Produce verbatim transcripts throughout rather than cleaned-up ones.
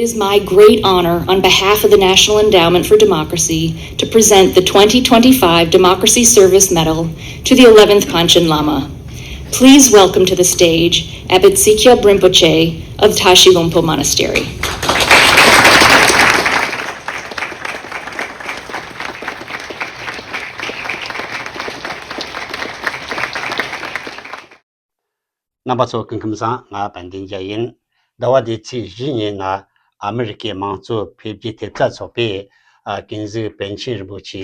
It is my great honor on behalf of the National Endowment for Democracy to present the twenty twenty-five Democracy Service Medal to the eleventh Panchen Lama. Please welcome to the stage Abbot Sikya Rinpoche of Tashi Lhunpo Monastery. རྣམ་པ་ཚོ་སྐུ་ཁམས་བཟང་། ང་དཔལ་ལྡན་རྒྱལ་ཡིན། ཟླ་བ་འདིའི་ཚེས་བཞི་ཉིན་ང་ཨ་མི་རི་ཀའི་དམངས་གཙོ་འཕེལ་རྒྱས་ཐེབས་རྩ་ཚོགས་པས་ཨ་ཀུན་གཟིགས་པཎ་ཆེན་རིན་པོ་ཆེ་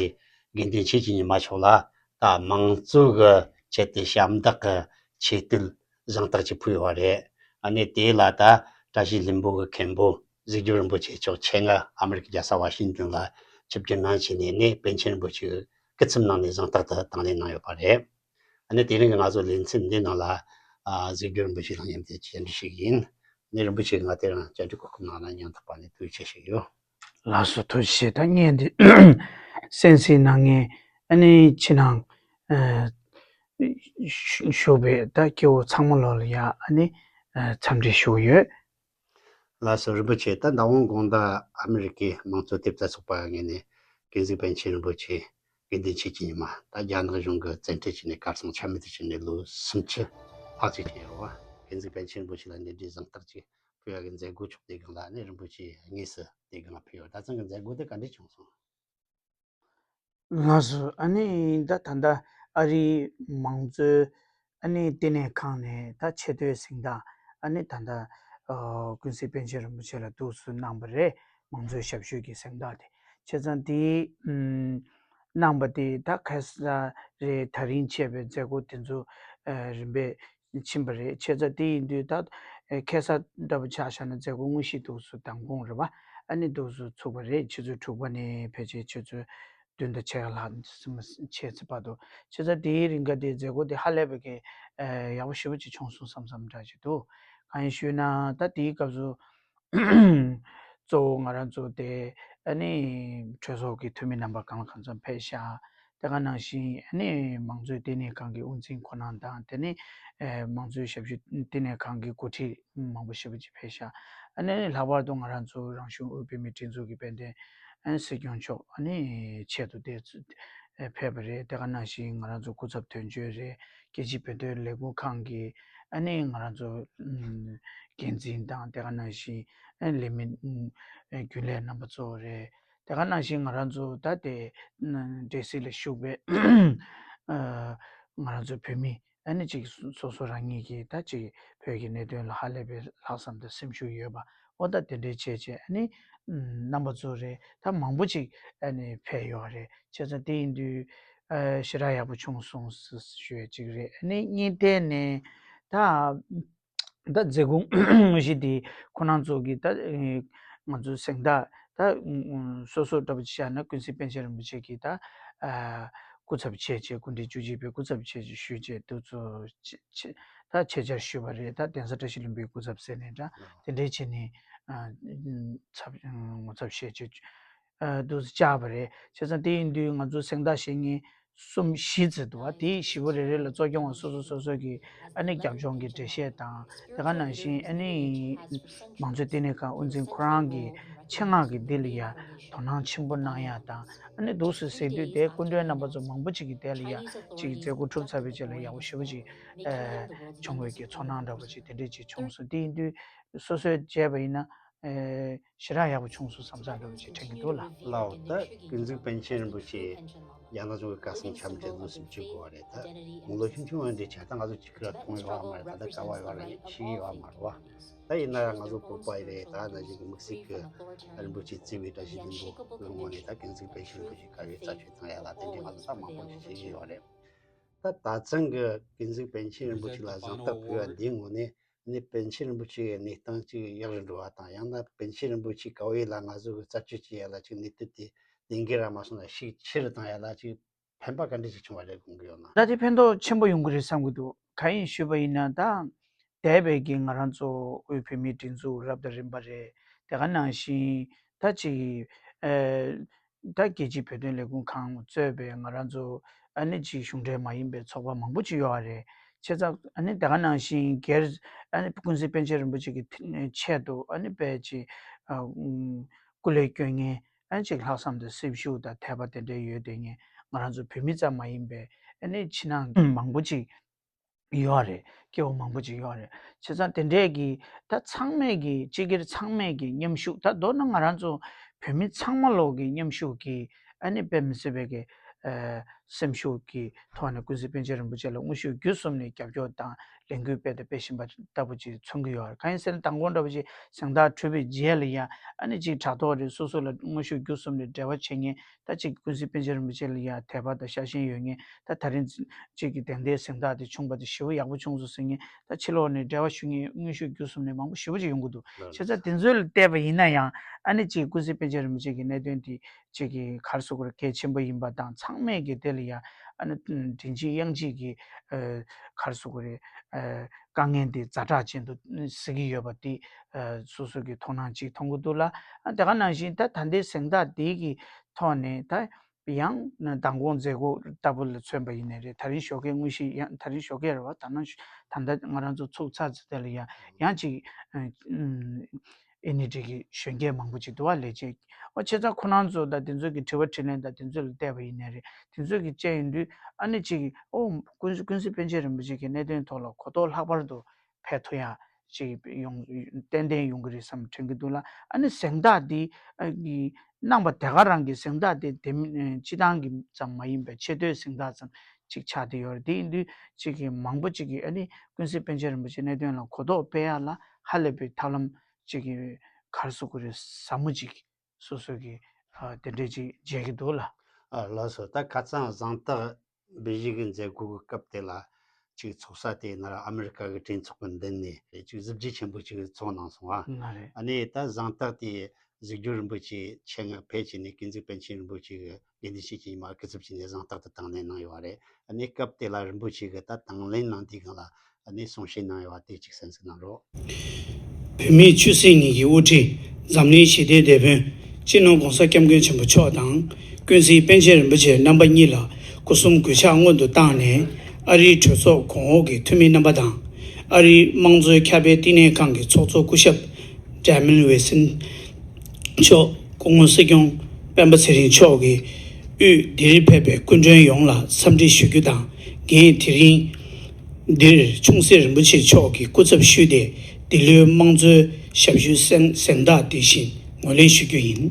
དགེ་འདུན་ཆོས་ཀྱི་ཉི་མ་མཆོག་ལ་ད་དམངས་གཙོ་གི་ཆེད་དུ་ཞབས་འདེགས་ཀྱི་ཆེ་བསྟོད་གཟེངས་རྟགས་ཅིག་ཕུལ་ཡོད་པ་རེད། ཨ་ནི་དེ་ལ་ད་བཀྲ་ཤིས་ལྷུན་པོ་གི་མཁན་པོ་གཟིགས་རྒྱབ་རིན་པོ་ཆེ་མཆོག་ཆེད་མངགས་ཨ་མི་རི་ཀའི་རྒྱལ་ས་ཝ་ཤིང་ཏོན་ལ་ཆིབས་བསྒྱུར་གནང་བྱས་ནས་ནི་པཎ་ཆེན་རིན་པོ་ཆེ་གི་སྐུ་ཚབ་གནང་ནས་གཟེངས་རྟགས་དེ་དང་ལེན་གནང་ཡོད་པ་རེད། ཨ་ནི་དེ་རིང་གི་ང་ཚོ་ལེ་ཚན་འདི་ནང་ལ་ཨ་གཟིགས་རྒྱབ་རིན་པོ་ཆེ་དང་མཉམ་དུ་བཅར་འདྲི་ཞུ་གི་ཡིན། ཨ་ནི་རིན་པོ་ཆེ་གིས་ང་དེ་རིང་བཅར་འདྲི་གོ་སྐབས་གནང་ན་སྙིང་ཐག་པ་ནས་ཐུགས་རྗེ་ཆེ་ཞུ་གི་ཡོད། ལགས་སོ། ཐུགས་རྗེ་ཆེ། ད་བརྙན་འདི་གསན་གཟིགས་གནང་མཁན་ཨ་ནི་ཕྱི་ནང་ཨ་བཞུགས་པའི་ད་སྐྱེ་བོ་ཚང་མ་ལོག་ལ་ཡ་ཨ་ནི་ཨ་འཚམས་འདྲི་ཞུ་གི་ཡོད། ལགས་སོ། རིན་པོ་ཆེ། ད་ཟླ་བ་དགོང་དག་ཨ་མི་རི་ཀའི་དམངས་གཙོ་ཐེབས་རྩ་ཚོགས་པ་ངོས་ནས་ཀུན་གཟིགས་པཎ་ཆེན་རིན་པོ་ཆེ་དགེ་འདུན་ཆོས་ཀྱི་ཉི་མ་ད་རྒྱ་ནག་གཞུང་གིས་བཙན་ཁྲིད་བྱས་ནས་གར་སོང་ཆ་མེད་དུ་ཕྱིན་ནས་ལོ་སུམ་ཅུ་ལྷག་ཅིག་ཕྱིན་ཡོད་རེད་བ། ཀུན་གཟིགས་པཎ་ཆེན་རིན་པོ་ཆེ་ལ་འདི་འདྲའི་གཟེངས་རྟགས་ཅིག་ཕུལ་ཡག་གི་མཛད་སྒོ་ཆོག་དེ་སྒང་ལ་ཨ་ནི་རིན་པོ་ཆེ་དངོས་སུ་དེ་སྒང་ལ་ཕེབས་ཡོད། ད་ཐེངས་ཀྱི་མཛད་སྒོ་དེ་ག་འདྲ་བྱུང་སོང་། ལགས་སོ། ཨ་ནི་ད་ད་ལྟ་ཨ་རིའི་མང་གཙོའི་ཨ་ནི་ལྟེ་གནས་ཁང་ནས་ད་ཆེ་མཐོའི་གཟེངས་རྟགས་ཨ་ནི་ད་ལྟ་ཨ་ཀུན་གཟིགས་པཎ་ཆེན་རིན་པོ་ཆེ་ལ་འདུག་སེ་གནང་བ་རེད། མང་གཙོའི་ཞབས་ཞུ་གི་གཟེངས་རྟགས་དེ། བྱས་ཙང་དེ་ཨམ་གནང་བ་དེ་ད་ཁ་ས་རེད། ད་རིང་བྱས་པའི་མཛད་སྒོ་དེ་ཚོ་ཨ་རིམ་པས་ཕྱིན་པ་རེད། བྱས་ཙང་དེ་ཡིན་དུས་ད་ཨ་ཁ་ས་འདྲ་པོ་ཆ་བཞག་ན་མཛད་སྒོ་དངོས་གཞི་འདུག་སེ་མདང་དགོང་རེད་བ། ཨ་ནི་འདུག་སེ་ཚུགས་པ་རེད། ཆུ་ཚོད་དྲུག་པ་ནས་ཕལ་ཆེར་ཆུ་ཚོད་བདུན་དང་ཕྱེད་ཀ་ལྷག་ཙམ་བྱས་ཚེ་བར་དུ། བྱས་ཙང་དེའི་རིང་ག་དེའི་མཛད་སྒོ་དེ་ཧ་ལས་པའི་གི་ཨ་ཡག་པོ་ཞེ་པོ་ཅིག་བྱུང་སོང་བསམ་བསམ་འདྲ་ཅིག་འདུག་གང་ཡིན་ཞུས་ན་ད་དེའི་སྐབས་སུ་གཙོ་བོ་ང་རང་ཚོ་དེ་ཨ་ནི་གྲོས་ཚོགས་ཀྱི་འཐུས་མི་རྣམ་པ་གང་ལ་གང་འཚམ་ཕེབས་ཤག་དེ་ག་ནང་བཞིན་ཨ་ནི་མང་གཙོའི་ལྟེ་གནས་ཁང་གི་དབུ་འཛིན་ཁོ་རང་དང་དེ་ནི་ཨ་མང་གཙོའི་ཞབས་ཞུ་ལྟེ་གནས་ཁང་གི་འགོ་ཁྲིད་མང་པོ་ཞེ་པོ་ཅིག་ཕེབས་ཤག་ཨ་ནི་ལྷག་པར་དུ་ང་རང་ཚོ་རང་གཞུང་དབུས་བོད་མིའི་སྒྲིག་འཛུགས་ཀྱི་དཔལ་ལྡན་ཨ་ནི་སྲིད་སྐྱོང་མཆོག་ཨ་ནི་ཆེད་དུ་དེ་ཨ་ཕེབས་པ་རེད། དེ་ག་ནང་བཞིན་ང་རང་ཚོ་སྐུ་ཚབ་དོན་གཅོད་རེད། རྒྱལ་སྤྱིའི་བོད་དོན་ལས་འགུལ་ཁང་གི་ཨ་ནི་ང་རང་ཚོ་ཨམ་འགན་འཛིན་དང་དེ་ག་ནང་བཞིན་ཨ་ནི་ལས་མི་ཨ་རྒྱུན་ལས་རྣམ་པ་ཚོ་རེད། དེ་ག་ནང་བཞིན་ང་རང་ཚོ་ད་དེ་ཨ་འབྲེལ་སྲིད་ལ་ཞུགས་པའི་ཨ་ང་རང་ཚོ་བོད་མི་ཨ་ནི་ཅིག་སོ་སོ་རང་ཉིད་ཀྱི་ད་ཅིག་བོད་ཀྱི་གནད་དོན་ལ་ཧ་ལས་པའི་ལྷག་བསམ་དང་སེམས་ཤུགས་ཡོད་པ། འོ་ད་དེ་འདྲའི་བྱས་བྱས་ཨ་ནི་རྣམ་པ་ཚོ་རེད། ད་མང་པོ་ཅིག་ཨ་ནི་ཕེབས་ཡོད་རེད། བྱས་ཙང་དེ་ཡིན་དུས་ཨ་ཞེ་དྲག་ཡག་པོ་བྱུང་སོང་ཞུ་ཡས་ཅིག་རེད། ཨ་ནི་གཉིས་ཐད་ནས་ད་ད་མཛད་སྒོ་དངོས་གཞི་དེ་ཁོ་རང་ཚོ་གི་ད་ང་ཚོ་གཟེངས་རྟགས་ད་སོ་སོ་འདྲ་པོ་ཅིག་བྱས་ན་ཀུན་གཟིགས་པཎ་ཆེན་རིན་པོ་ཆེ་གི་ད་སྐུ་ཚབ་བྱས་བྱས་སྐུ་ཕྲེང་བཅུ་གཅིག་པའི་སྐུ་ཚབ་བྱས་བྱས་ཞུས་བྱས་འདུག་ཚོ་ཆེ་ཆེ་ད་ཆེད་བཅར་ཞུས་པ་རེད། ད་གདན་ས་བཀྲ་ཤིས་ལྷུན་པོའི་སྐུ་ཚབ་ཟེར་ནས་འདྲ་དེ་འདྲའི་བྱས་ནས་ཚབ་ངོ་ཚབ་བྱས་བྱས་འདུག་བཅར་བ་རེད། བྱས་ཙང་དེ་ཡིན་དུས་ང་ཚོ་གཟེངས་རྟགས་བཞེས་མཁན་གསུམ་བཞི་ཙམ་འདུག་བ། དེ་བཞི་པོ་རེ་རེ་ལ་གཙོ་སྐྱོང་བ་སོ་སོ་སོ་སོ་གི་ཨ་ནི་རྒྱབ་ལྗོངས་ཀྱི་འགྲེལ་བཤད་དང་དེ་ག་ནང་བཞིན་ཨ་ནི་མང་གཙོའི་ལྟེ་གནས་ཁང་དབུ་འཛིན་ཁོ་རང་གི་ཆེད་མངགས་ཀྱི་འདི་ལ་ཡ་དོ་སྣང་ཆེན་པོ་གནང་ཡ་དང་། ཨ་ནི་འདུག་སེ་ཟེར་དུས་དེ་སྐུ་མགྲོན་རྣམ་པ་ཚོ་མང་པོ་ཅིག་གི་དེ་ལ་ཡ་ཅིག་མཛད་སྒོ་གྲུབ་ཚར་བའི་རྗེས་ལ་ཡག་པོ་ཞེ་པོ་ཅིག་ཨ་བྱུང་བའི་གི་ཚོར་སྣང་འདྲ་པོ་ཅིག་དེ་འདྲས་ཅིག་བྱུང་སོང་། དེ་ཡིན་དུས་སོ་སོས་བྱས་པ་ཡིན་ན་ཨ་ཞེ་དྲག་ཡག་པོ་བྱུང་སོང་བསམ་བསམ་འདྲ་པོ་ཅིག་དྲན་གྱི་འདུག་ལགས། ལའོ། ད་ཀུན་གཟིགས་པཎ་ཆེན་རིན་པོ་ཆེ་རྒྱ་ནག་གཞུང་གི་བཀའ་གསུང་འཆམ་མཐུན་ལོ་སུམ་ཅུ་འགོར་བ་རེད། ད་དགུང་ལོ་ཆུང་ཆུང་བ་འདྲ་ཆགས། ད་ང་ཚོ་གཅིག་ཁར་མཐོང་ཡོད་མ་རེད། ད་ལྟ་སྐལ་བ་ཡོད་རེད། ཤེས་ཡོད་མ་རེད་བ། ད་ཡིན་ན་ཡང་ང་ཚོ་བོད་པ་ཡིན་རེད། ད་ནང་བཞིན་གྱི་དམིགས་བསལ་གྱི་རིན་པོ་ཆེ་བརྩེ་བའི་བཀྲ་ཤིས་ལྷུན་པོ་སྐུའི་ངོས་ནས་ད་ཀུན་གཟིགས་པཎ་ཆེན་རིན་པོ་ཆེ་དགའ་བའི་རྩ་ཆོས་གནང་ཡ་ལ་དེ་འདྲའི་ང་ཚོ་ད་མང་པོ་ཞིག་བྱེད་ཀྱི་ཡོད་རེད། ད་ད་ཐེངས་ཀྱི་ཀུན་གཟིགས་པཎ་ཆེན་རིན་པོ་ཆེ་ལ་གཟེངས་རྟགས་ཕུལ་བ་འདིའི་ངོས་ནས་ནི་པཎ་ཆེན་རིན་པོ་ཆེའི་གནས་སྟངས་ཅིག་ཡག་རུ་འགྲོ་བ་དང་། ཡང་ན་པཎ་ཆེན་རིན་པོ་ཆེ་དགའ་བོ་ཡིན་ལ་ང་ཚོ་གི་རྩད་གཅོད་བྱེད་ཡ་ལ་ཅིག་གནས་ཚུལ་དེ་བདེན་འགེལ་ར་མ་སོང་ན་ཤུགས་ཆེ་རུ་བཏང་ཡ་ལ་ཅིག་ཕན་པ་ག་འདྲ་ཞིག་བྱུང་བ་རེད་དགོངས་ཀྱི་ཡོད་ན། ད་དེ་ཕན་ཐོགས་ཆེན་པོ་ཡོང་གི་རེད་བསམ་གྱི་འདུག་གང་ཡིན་ཞུས་པ་ཡིན་ན་ད་འདས་པའི་གི་ང་རང་ཚོ་དབུས་བོད་མིའི་སྒྲིག་འཛུགས་རབ་དང་རིམ་པ་རེད། དེ་ག་ནང་བཞིན་ད་ཅིག་ཨ་ད་རྒྱལ་སྤྱིའི་བོད་དོན་ལས་ཁུངས་ཁང་གཙོས་པའི་ང་རང་ཚོ་ཨ་ནི་ཅིག་གཞུང་འབྲེལ་མ་ཡིན་པའི་ཚོགས་པ་མང་པོ་ཅིག་ཡོད་རེད། བྱས་ཙང་ཨ་ནི་དེ་ག་ནང་བཞིན་སྒེར་ཨ་ནི་ཀུན་གཟིགས་པཎ་ཆེན་རིན་པོ་ཆེ་གི་ཆེད་དུ་ཨ་ནི་དཔེ་ཅིག་ཨ་ཨུམ་སྐུ་ལས་བསྐྱོན་མཁན་ཨ་ནི་ཅིག་ལྷག་བསམ་དང་སེམས་ཤུགས་དང་དད་པ་དེ་འདྲ་ཡོད་བསྡད་མཁན་ང་རང་ཚོ་བོད་མི་ཙམ་མ་ཡིན་པའི་ཨ་ནི་ཕྱི་ནང་མང་པོ་ཅིག་ཡོད་རེད། སྐྱེ་བོ་མང་པོ་ཅིག་ཡོད་རེད། བྱས་ཙང་དེ་འདྲས་ཀྱི་ད་ཚང་མས་ཀྱི་སྤྱི་སྒེར་ཚང་མས་ཀྱི་མཉམ་ཞུགས། ད་མདོར་ན་ང་རང་ཚོ་བོད་མི་ཚང་མ་ལོག་གི་མཉམ་ཞུགས་ཀྱི་ཨ་ནི་དཔེ་མི་སྲིད་པའི་གི་ཨ་སེམས་ཤུགས་ཀྱི་ཐོག་ནས་ཀུན་གཟིགས་པཎ་ཆེན་རིན་པོ་ཆེ་ལ་དངོས་ཤུགས་བརྒྱུད་གསུམ་ནས་རྒྱབ་སྐྱོར་དང་ལས་འགུལ་སྤེལ་དང་སྤེལ་བཞིན་པ་ལྟ་བུ་ཅིག་མཚོན་གྱི་ཡོད་རེད། གང་ཡིན་ཟེར་ན་མདང་དགོང་འདྲ་བོ་ཅིག་གཟེངས་རྟགས་གྲུབ་པའི་རྗེས་ལ་ཡང་ཨ་ནི་ཅིག་དྲ་ཐོག་རེད། སོ་སོ་ལ་དངོས་ཤུགས་བརྒྱུད་གསུམ་ནས་འབྲེལ་བ་བྱེད་མཁན་ད་ཅིག་ཀུན་གཟིགས་པཎ་ཆེན་རིན་པོ་ཆེ་ལ་ཡང་དད་པ་དང་ཤ་ཞེན་ཡོད་མཁན། ད་ད་རིང་ཅིག་གི་དེང་འདིའི་གཟེངས་རྟགས་དེ་བྱུང་བ་དེ་ཞེ་པོ་ཡག་པོ་བྱུང་སོང་ཟེར་མཁན། ད་ཕྱི་ལོགས་ནས་འབྲེལ་བ་ཞུ་མཁན་དངོས་ཤུགས་བརྒྱུད་གསུམ་ནས་མང་པོ་ཞེ་པོ་ཅིག་ཡོང་གི་འདུག། ལགས་བྱས་ཙང་དེ་ཚོ་ལ་བལྟས་པ་ཡིན་ན་ཡང་ཨ་ནི་ཅིག་ཀུན་གཟིགས་པཎ་ཆེན་རིན་པོ་ཆེ་གི་གནད་དོན་དེ་ཅིག་གི་ག་རེ་ཟེར་དགོས་རེད། གལ་ཆེན་པོ་ཡིན་པ་དང་ཚང་མས་ཀྱི་དེ་ལ་ཡང་ཨ་ནི་དྲིན་ཆེན་དབྱངས་སྐྱིད་ཀྱི་ཨ་ག་རེ་ཟེར་དགོས་རེད། ཨ་དཀའ་ངལ་འདི་ཛ་དྲག་ཅན་དུ་གཟིགས་ཀྱི་ཡོད་པ་དེ་ཨ་སོ་སོ་གི་དོ་སྣང་ཅིག་མཐོང་གི་འདུག་ལ། ཨ་དེ་ག་ནང་བཞིན་ད་ད་ལྟའི་གཟེངས་རྟགས་འདི་གི་ཐོག་ནས་ད་ཡང་མདང་དགོང་མཛད་སྒོ་ལྟ་བུ་ལ་མཚོན་པ་ཡིན་ནའི་རེད། ད་རིང་ཞོགས་ཀས་དངོས་གཞི་ཡང་ད་རིང་ཞོགས་ཀས་རེད་བ། ད་ནང་ད་ལྟ་ང་རང་ཚོ་ཚུགས་ཚར་ཚེ་དེ་ལ་ཡང་ཡང་ཅིག་ཨེ་ནི་དེ་གི་གཞོན་སྐྱེས་མང་པོ་ཅིག་འདུག་བ། ལས་བྱེད་ཨོ་བྱས་ཙང་ཁོ་རང་ཚོ་དང་དེ་ཚོ་གི་དྲི་བ་དྲིས་ལན་དང་དེ་ཚོ་ལ་བལྟས་པ་ཡིན་ནའི་རེད། དེ་ཚོ་གི་བཅས་ཡིན་དུས་ཨ་ནི་ཅིག་ཨོ་ཀུན་ཀུན་གཟིགས་པཎ་ཆེན་རིན་པོ་ཆེ་གི་གནད་དོན་ཐོག་ལ་གོ་རྟོགས་ལྷག་པར་དུ་འཕེལ་ཐུབ་ཡ་ཅིག་ཡོང་ཏན་ཏན་ཡོང་གི་རེད་བསམ་དྲན་གྱི་འདུག་ལ། ཨ་ནི་གཟེངས་རྟགས་འདི་ཨ་གི་གནང་བ་དེ་ག་རང་གི་གཟེངས་རྟགས་དེ་དེ་མིན་སྤྱི་བཏང་གི་ཙམ་མ་ཡིན་པའི་ཆེས་མཐོའི་གཟེངས་རྟགས་ཙམ་ཅིག་ཆགས་བསྡད་ཡོད་རེད། དེ་ཡིན་དུས་ཅིག་གི་མང་པོ་ཅིག་གིས་ཨ་ནི་ཀུན་གཟིགས་པཎ་ཆེན་རིན་པོ་ཆེ་གནད་དོན་ལ་གོ་རྟོགས་སྤེལ་ཡ་ལ་ཧ་ལས་པའི་ཐབས་ལམ་ཅིག་གི་ག་རེ་ཟེར་དགོས་རེད། ཟབ་མོ་ཅིག་སོ་སོ་གི་ཨ་དེ་འདྲས་ཅིག་མཇལ་གྱི་འདུག་ལ། ཨ་ལགས་སོ། ད་ཁ་སང་གཟེངས་རྟགས་འབུལ་བཞེས་ཀྱི་མཛད་སྒོ་གི་སྐབས་དེ་ལ་ཅིག་ཚོགས་ས་དེ་ན་ར་ཨ་མི་རི་ཀ་གི་གྲོས་ཚོགས་ཀྱི་མདུན་ནས་ཅིག་གཟི་བརྗིད་ཆེན་པོ་ཅིག་ཚོགས་གནང་སོང་ཨ། ང་རེད། ཨ་ནི་ད་གཟེངས་རྟགས་དེ་གཟིགས་རྒྱུ་རིན་པོ་ཆེ་ཆེད་མངགས་ཕེབས་བྱས་ནས་ཀུན་གཟིགས་པཎ་ཆེན་རིན་པོ་ཆེ་གི་དགེ་འདུན་ཆོས་ཀྱི་ཉི་མ་སྐུ་ཚབ་བྱས་ནས་གཟེངས་རྟགས་དེ་དང་ལེན་གནང་ཡོད་པ་རེད། ཨ་ནི་སྐབས་དེ་ལ་རིན་པོ་ཆེ་གི་ད་དང་ལེན་གནང་དུས་སྒང་ལ་ཨ་ནི་གསུང་བཤད་གནང་ཡོད་པ་དེ་ཅིག་གསན་གཟིགས་གནང་རོགས། བོད་མིའི་ཆོས་སྲིད་གཉིས་ཀྱི་དབུ་ཁྲིད་འཛམ་གླིང་ཞི་བདེའི་དེད་དཔོན་སྤྱི་ནོར་༸གོང་ས་༸སྐྱབས་མགོན་ཆེན་པོ་མཆོག་དང་ཀུན་གཟིགས་པཎ་ཆེན་རིན་པོ་ཆེ་རྣམ་པ་གཉིས་ལ་སྐུ་གསུམ་གུས་ཕྱག་སྔོན་དུ་བཏང་ནས་ཨ་རིའི་གྲོས་ཚོགས་གོང་འོག་གི་འཐུས་མི་རྣམ་པ་དང་ཨ་རིའི་དམངས་གཙོའི་ཁྱབ་སྤེལ་བསྟི་གནས་ཁང་གི་ཚོགས་གཙོ་སྐུ་ཞབས་ཌེ་མོན་ཝི་སན་མཆོག་སྐུ་ངོ་སྲིད་སྐྱོང་སྤེན་པ་ཚེ་རིང་མཆོག་གིས་དབུས་འདིར་ཕེབས་པའི་སྐུ་མགྲོན་ཡོངས་ལ་འཚམས་འདྲི་ཞུ་རྒྱུ་དང་། ངས་དེ་རིང་འདིར་ཆུང་སྲིད་རིན་པོ་ཆེ་མཆོག་གི་སྐུ་ཚབ་ཞུས་ཏེ་འདི་ལོའི་དམངས་གཙོའི་ཞབས་ཞུའི་གཟེངས་གཟེངས་རྟགས་འདི་བཞིན་ངོས་ལེན་ཞུ་རྒྱུ་ཡིན།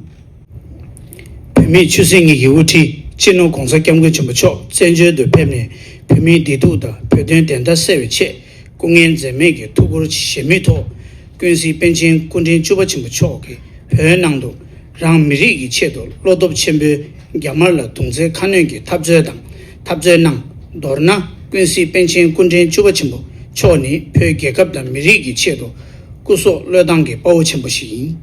བོད་མིའི་ཆོས་སྲིད་གཉིས་ཀྱི་དབུ་ཁྲིད་སྤྱི་ནོར་༸གོང་ས་༸སྐྱབས་མགོན་ཆེན་པོ་མཆོག་བཙན་བྱོལ་དུ་ཕེབས་ནས་བོད་མིའི་བདེ་སྡུག་དང་བོད་དོན་བདེན་མཐའ་གསལ་བའི་ཆེད་སྐུ་ངལ་འཛེམས་མེད་ཀྱི་ཐུགས་ཁུར་བཞེས་མུས་ཐོག་ཀུན་གཟིགས་པཎ་ཆེན་སྐུ་ཕྲེང་བཅུ་པ་ཆེན་པོ་མཆོག་གིས་བོད་ནང་དུ་རང་མི་རིགས་ཀྱི་ཆེད་དུ་བློ་སྟོབས་ཆེན་པོས་རྒྱ་དམར་ལ་གདུང་སེམས་ཁ་གནོན་གྱི་འཐབ་རྩོད་དང་འཐབ་རྩོད་གནང་། མདོར་ན་ཀུན་གཟིགས་པཎ་ཆེན་སྐུ་ཕྲེང་བཅུ་པ་ཆེན་པོ་མཆོག་ནི་བོད་རྒྱལ་ཁབ་དང་མི་རིགས་ཀྱི་ཆེད་དུ་སྐུ་སྲོག་བློས་བཏང་གི་དཔའ་བོ་ཆེན་པོ་ཞིག་ཡིན།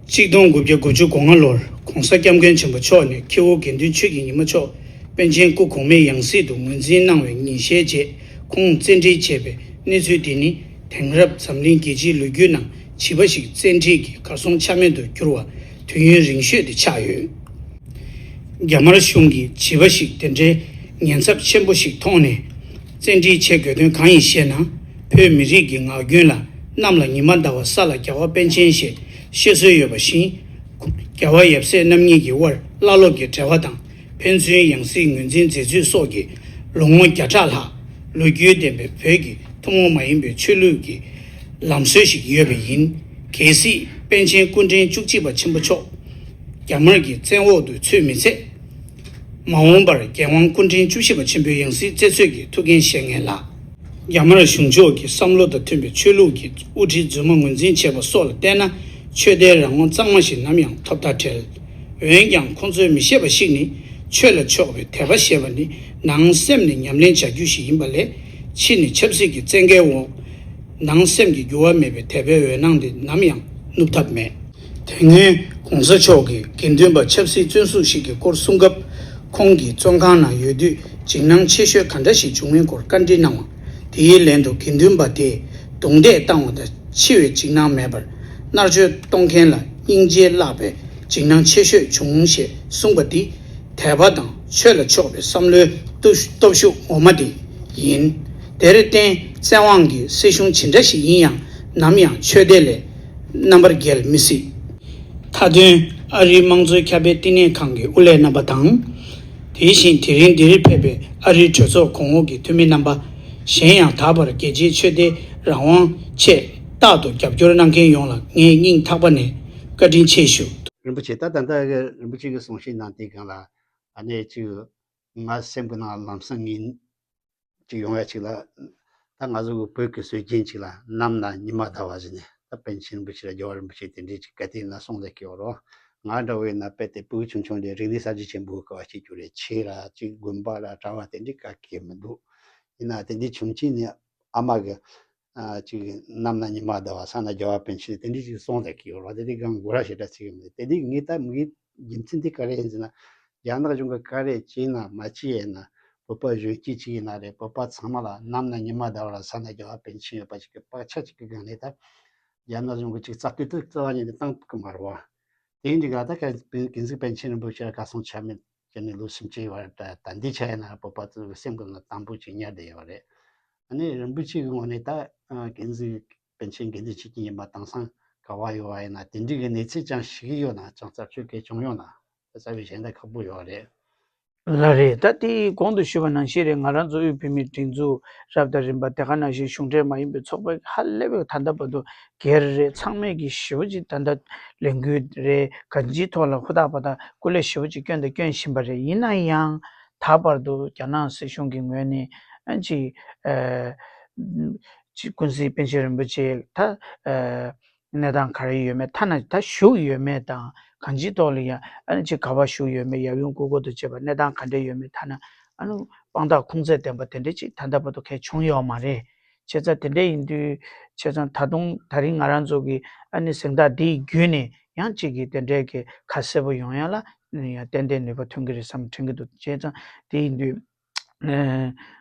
གཅིག་སྟོང་དགུ་བརྒྱ་དགུ་བཅུ་གོ་ལྔ་ལོར་༸གོང་ས་༸སྐྱབས་མགོན་ཆེན་པོ་མཆོག་ནས་ཁྱེའུ་དགེ་འདུན་ཆོས་ཀྱི་ཉི་མ་མཆོག་པཎ་ཆེན་སྐུ་གོང་མའི་ཡང་སྲིད་དུ་ངོས་འཛིན་གནང་བའི་ཉིན་ཤས་རྗེས་ཁོང་བཙན་ཁྲིད་བྱས་པའི་གནས་ཚུལ་དེ་ནི་དེང་རབས་འཛམ་གླིང་རྒྱལ་སྤྱིའི་ལོ་རྒྱུས་ནང་བྱིས་པ་ཞིག་བཙན་ཁྲིད་ཀྱི་གར་སོང་ཆ་མེད་དུ་གྱུར་བ་དུས་ཡུན་རིང་ཤོས་དེ་ཆགས་ཡོད། རྒྱ་དམར་གཞུང་གིས་བྱིས་པ་ཞིག་དེ་འདྲའི་ཉེན་ཚབས་ཆེན་པོ་ཞིག་མཐོང་ནས་བཙན་ཁྲིད་བྱེད་དགོས་དོན་གང་ཡིན་ཞེ་ན། བོད་མི་རིགས་ཀྱི་ངག་རྒྱུན་ལ་གནམ་ལ་ཉི་མ་ཟླ་བ་ས་ལ་རྒྱལ་བ་པཎ་ཆེན་ཞེས་བཤད་སྲོལ་ཡོད་པ་བཞིན། རྒྱལ་བ་ཡབ་སྲས་རྣམ་གཉིས་ཀྱི་དབར་བླ་སློབ་ཀྱི་འབྲེལ་བ་དང་ཕན་ཚུན་ཡང་སྲིད་ངོས་འཛིན་མཛད་ཚུལ་སོགས་ཀྱིས་ལོ་ངོ་བརྒྱ་ཕྲག་ལྷག་ལོ་རྒྱུས་ལྡན་པའི་བོད་ཀྱི་ཐུན་མོང་མ་ཡིན་པའི་ཆོས་ལུགས་ཀྱི་ལམ་སྲོལ་ཞིག་ཡོད་པ་ཡིན། གལ་སྲིད་པཎ་ཆེན་སྐུ་ཕྲེང་བཅུ་གཅིག་པ་ཆེན་པོ་མཆོག་རྒྱ་དམར་གྱི་བཙན་འོག་ཏུ་ཚུད་མི་ཚེ། མ་འོངས་པར་རྒྱལ་དབང་སྐུ་ཕྲེང་བཅུ་བཞི་པ་ཆེན་པོའི་ཡང་སྲིད་རྩེ་ཚོད་ཀྱི་ཐུགས་འགན་བཞེས་ངེས་ལགས། རྒྱ་དམར་གཞུང་ཕྱོགས་ཀྱི་བསམ་བློ་དང་མཐུན་པའི་ཆོས་ལུགས་ཀྱི་དབུ་ཁྲིད་རྫུན་མ་ངོས་འཛིན་བྱས་པ་སོགས་ལ་བལྟས་ན་ཆོས་དད་རང་དབང་གཙང་མ་ཞིག་ནམ་ཡང་ཐོབ་ཐབས་བྲལ། འོན་ཀྱང་ཁོང་ཚོས་མི་ཤེས་པ་ཞིག་ནི་ཆོས་ལ་ཕྱོགས་པའི་དད་པ་ཞེས་པ་ནི་ནང་སེམས་ནས་ཉམས་ལེན་བྱ་རྒྱུ་ཞིག་ཡིན་པ་ལས་ཕྱི་ནས་ཆབ་སྲིད་ཀྱི་བཙན་འགེལ་འོག་ནང་སེམས་ཀྱི་འགྱུར་བ་མེད་པའི་དད་པའི་འོད་སྣང་དེ་ནམ་ཡང་ནུབ་ཐབས་མེད། དེ་སྔོན་༸གོང་ས་མཆོག་གིས་དགེ་འདུན་པ་ཆབ་སྲིད་བཙོན་ཟུར་ཞིག་གི་སྐོར་གསུང་སྐབས། ཁོང་གིས་བཙོན་ཁང་ནང་ཡོད་དུས་འཇིགས་སྣང་ཆེ་ཤོས་ག་འདྲ་ཞིག་བྱུང་མིན་སྐོར་བཀའ་འདྲི་གནང་བ། དེའི་ལན་དུ་དགེ་འདུན་པ་དེས་རྡུང་རྡེག་བཏང་བ་དང་འཆི་བའི་འཇིགས་སྣང་མེད་པར་མནར་གཅོད་གཏོང་མཁན་ལ་སྙིང་རྗེ་བརླག་པའི་འཇིགས་སྣང་ཆེ་ཤོས་བྱུང་ཞེས་གསུངས་པ་འདི་དད་པ་དང་ཆོས་ལ་ཕྱོགས་པའི་བསམ་བློའི་སྟོབས་ཤུགས་ངོ་མ་དེ་ཡིན། དེར་བརྟེན་བཙན་དབང་གི་སྲིད་གཞུང་ཇི་འདྲ་ཞིག་ཡིན་ཡང་ནམ་ཡང་ཆོས་སྡེ་ལས་རྣམ་པར་རྒྱལ་མི་སྲིད། མཐའ་དོན་ཨ་རིའི་དམངས་གཙོའི་ཁྱབ་སྤེལ་བསྟི་གནས་ཁང་གི་དབུ་ལས་རྣམ་པ་དང་། དེ་བཞིན་དེ་རིང་འདིར་ཕེབས་པའི་ཨ་རིའི་གྲོས་ཚོགས་གོང་འོག་གི་འཐུས་མི་རྣམ་པ། གཞན་ཡང་ད་བར་རྒྱལ་སྤྱིའི་ཆོས་སྡེའི་རང་དབང་ཆེད་རྟག་ཏུ་རྒྱབ་སྐྱོར་གནང་མཁན་ཡོངས་ལ་ངས་སྙིང་ཐག་པ་ནས་བཀའ་དྲིན་ཆེ་ཞུ། རིན་པོ་ཆེ། ད་ད་ལྟ་གི་རིན་པོ་ཆེ་གི་གསུང་བཤད་གནང་དེའི་སྒང་ལ་ཨ་ནེ་ཅིག་ང་སེམས་ཀྱི་ནང་ལམ་སང་ངེས་ཅིག་ཡོང་ཡ་ཅིག་ལ། ད་ང་ཚོ་གི་བོད་ཀྱི་སྲོལ་རྒྱུན་ཅིག་ལ་གནམ་ན་ཉི་མ་ཟླ་བ་ཟེར་ནས་ད་པཎ་ཆེན་རིན་པོ་ཆེ་ལ་རྒྱལ་བ་རིན་པོ་ཆེ་དེ་འདྲས་ཅིག་ག་དེ་ན་གསུངས་ལ་སྐྱེ་བ་རོ། ང་འདྲ་བོ་ཡིན་ན་དཔེ་དེ་ཕྲུ་གུ་ཆུང་ཆུང་ལས་རིག་གནས་གསར་བརྗེ་ཆེན་པོའི་སྐབས་སྐྱེ་རྒྱུ་རེད། ཆོས་ར་ཅིག་དགོན་པ་ར་གྲྭ་བ་དེ་འདྲས་ག་གེ་མི་འདུག་ཡིན་ན་དེ་འདྲས་ཆུང་ཆུང་ནས་ཨ་མ་གི་ཨ་ཅིག་གནམ་ན་ཉི་མ་ཟླ་བ་ས་ན་རྒྱལ་བ་པཎ་ཆེན་དེ་འདྲས་ཅིག་གསུངས་ལ་སྐྱེ་བ་རོ། དེ་འདྲས་གང་གོ་ར་ཞེ་དྲག་ཚིག་གི་མི་འདུག་དེ་འདྲས་ངས་ད་མི་རྒྱུ་མཚན་དེ་ག་རེ་ཡིན་ཟེར་ན། རྒྱ་ནག་གཞུང་གི་ག་རེ་བྱས་ན་མ་བྱས་ཡིན་ན། བོད་པ་གཞོན་སྐྱེས་ཅིག་ཡིན་ན་རེད། བོད་པ་ཚང་མ་ལ་གནམ་ན་ཉི་མ་ཟླ་བ་ལ་ས་ན་རྒྱལ་བ་པཎ་ཆེན་ཡོད་པ་ཅིག་གི་བག་ཆགས་ཅིག་གི་སྒང་ནས་ད། རྒྱ་ནག་གཞུང་གི་ཅིག་རྩ་དོན་དུ་རྩ་བ་ཉིད་ནས་བཏང་ཐུབ་ཀྱི་མ་རེད་བ། དེ་ཡིན་དུས་ག་ད་ཀུན་གཟིགས་པཎ་ཆེན་རིན་པོ་ཆེ་ལ་ག་སོང་ཆ་མེད་ཀྱི་ནས་ལོ་སུམ་ཅུ་བར་ད་ད་འདི་ཆ་ཡིན་ན་བོད་པ་ཚོའི་སེམས་ཀྱི་ནང་དང་པོ་ཅིག་ཉར་བསྡད་ཡོད་རེད། ཨ་ནི་རིན་པོ་ཆེ་གི་ངོས་ནས་ད་ཀུན་གཟིགས་པཎ་ཆེན་དགེ་འདུན་ཆོས་ཀྱི་ཉི་མ་དེང་སང་ག་བ་ཡོད་བ་ཡིན་ན་དེ་འདྲའི་གི་གནས་ཚུལ་ཅང་ཞིག་ཡོད་ན་ཅང་རྩད་གཅོད་གལ་བྱུང་ཡོད་ན། རྩ་བའི་གཞན་དག་ཁག་པོ་ཡོད་རེད། ལགས་རེད། ད་དེ་གོང་དུ་ཞུས་པ་ནང་བཞིན་རེད། ང་རང་ཚོ་དབུས་བོད་མིའི་སྒྲིག་འཛུགས་རབ་དང་རིམ་པ་དེ་ག་ནང་བཞིན་གཞུང་འབྲེལ་མ་ཡིན་པའི་ཚོགས་པ་ཧ་ལས་པའི་ད་ལྟ་བར་དུ་སྒེར་རེད། ཚང་མས་ཀྱི་ཞེ་པོ་ཅིག་ད་ལྟ་ལས་འགུལ་རེད། གང་ཅིའི་ཐོག་ལ་ཧུར་ཐག་པ་དང་སྐུ་ལས་ཞེ་པོ་ཅིག་བསྐྱོན་དང་བསྐྱོན་བཞིན་པ་རེད། ཡིན་ན་ཡང་ད་བར་དུ་རྒྱ་ནག་སྲིད་གཞུང་གི་ངོས་ནས་ཨ་ཅིག་ཨ་ཅིག་ཀུན་གཟིགས་པཎ་ཆེན་རིན་པོ་ཆེ་ད་ཨ། གནས་སྟངས་ག་རེ་ཡོད་མེད་ཐ་ན་ད་བཞུགས་ཡོད་མེད་དང་གང་ཅིའི་ཐོག་ལ་ཡང་ཨ་ནི་ཅིག་ག་པར་བཞུགས་ཡོད་མེད། ཡབ་ཡུམ་སྐུ་འཁོར་དང་བཅས་པ་གནས་སྟངས་ག་འདྲ་ཡོད་མེད་ཐ་ན་ཨ་ནི་དཔང་རྟགས་ཁུངས་བཙན་ལྡན་པ་དེ་འདྲ་ཅིག་ད་ལྟ་བར་དུ་གང་བྱུང་ཡོད་མ་རེད། བྱས་ཙང་དེ་འདྲ་ཡིན་དུས་བྱས་ཙང་ད་དུང་ད་རིང་ང་རང་ཚོ་གི་ཨ་ནི་གཟེངས་རྟགས་འདི་བརྒྱུད་ནས་ཡང་ཅིག་གི་དེ་འདྲའི་གི་ཁ་གསལ་པོ་ཡོང་ཡ་ལ་ཡང་ཏན་ཏན་ནུས་པ་ཐོན་གི་རེད་བསམ་དྲན་གི་འདུག་བྱས་ཙང་དེ་ཡིན་དུས།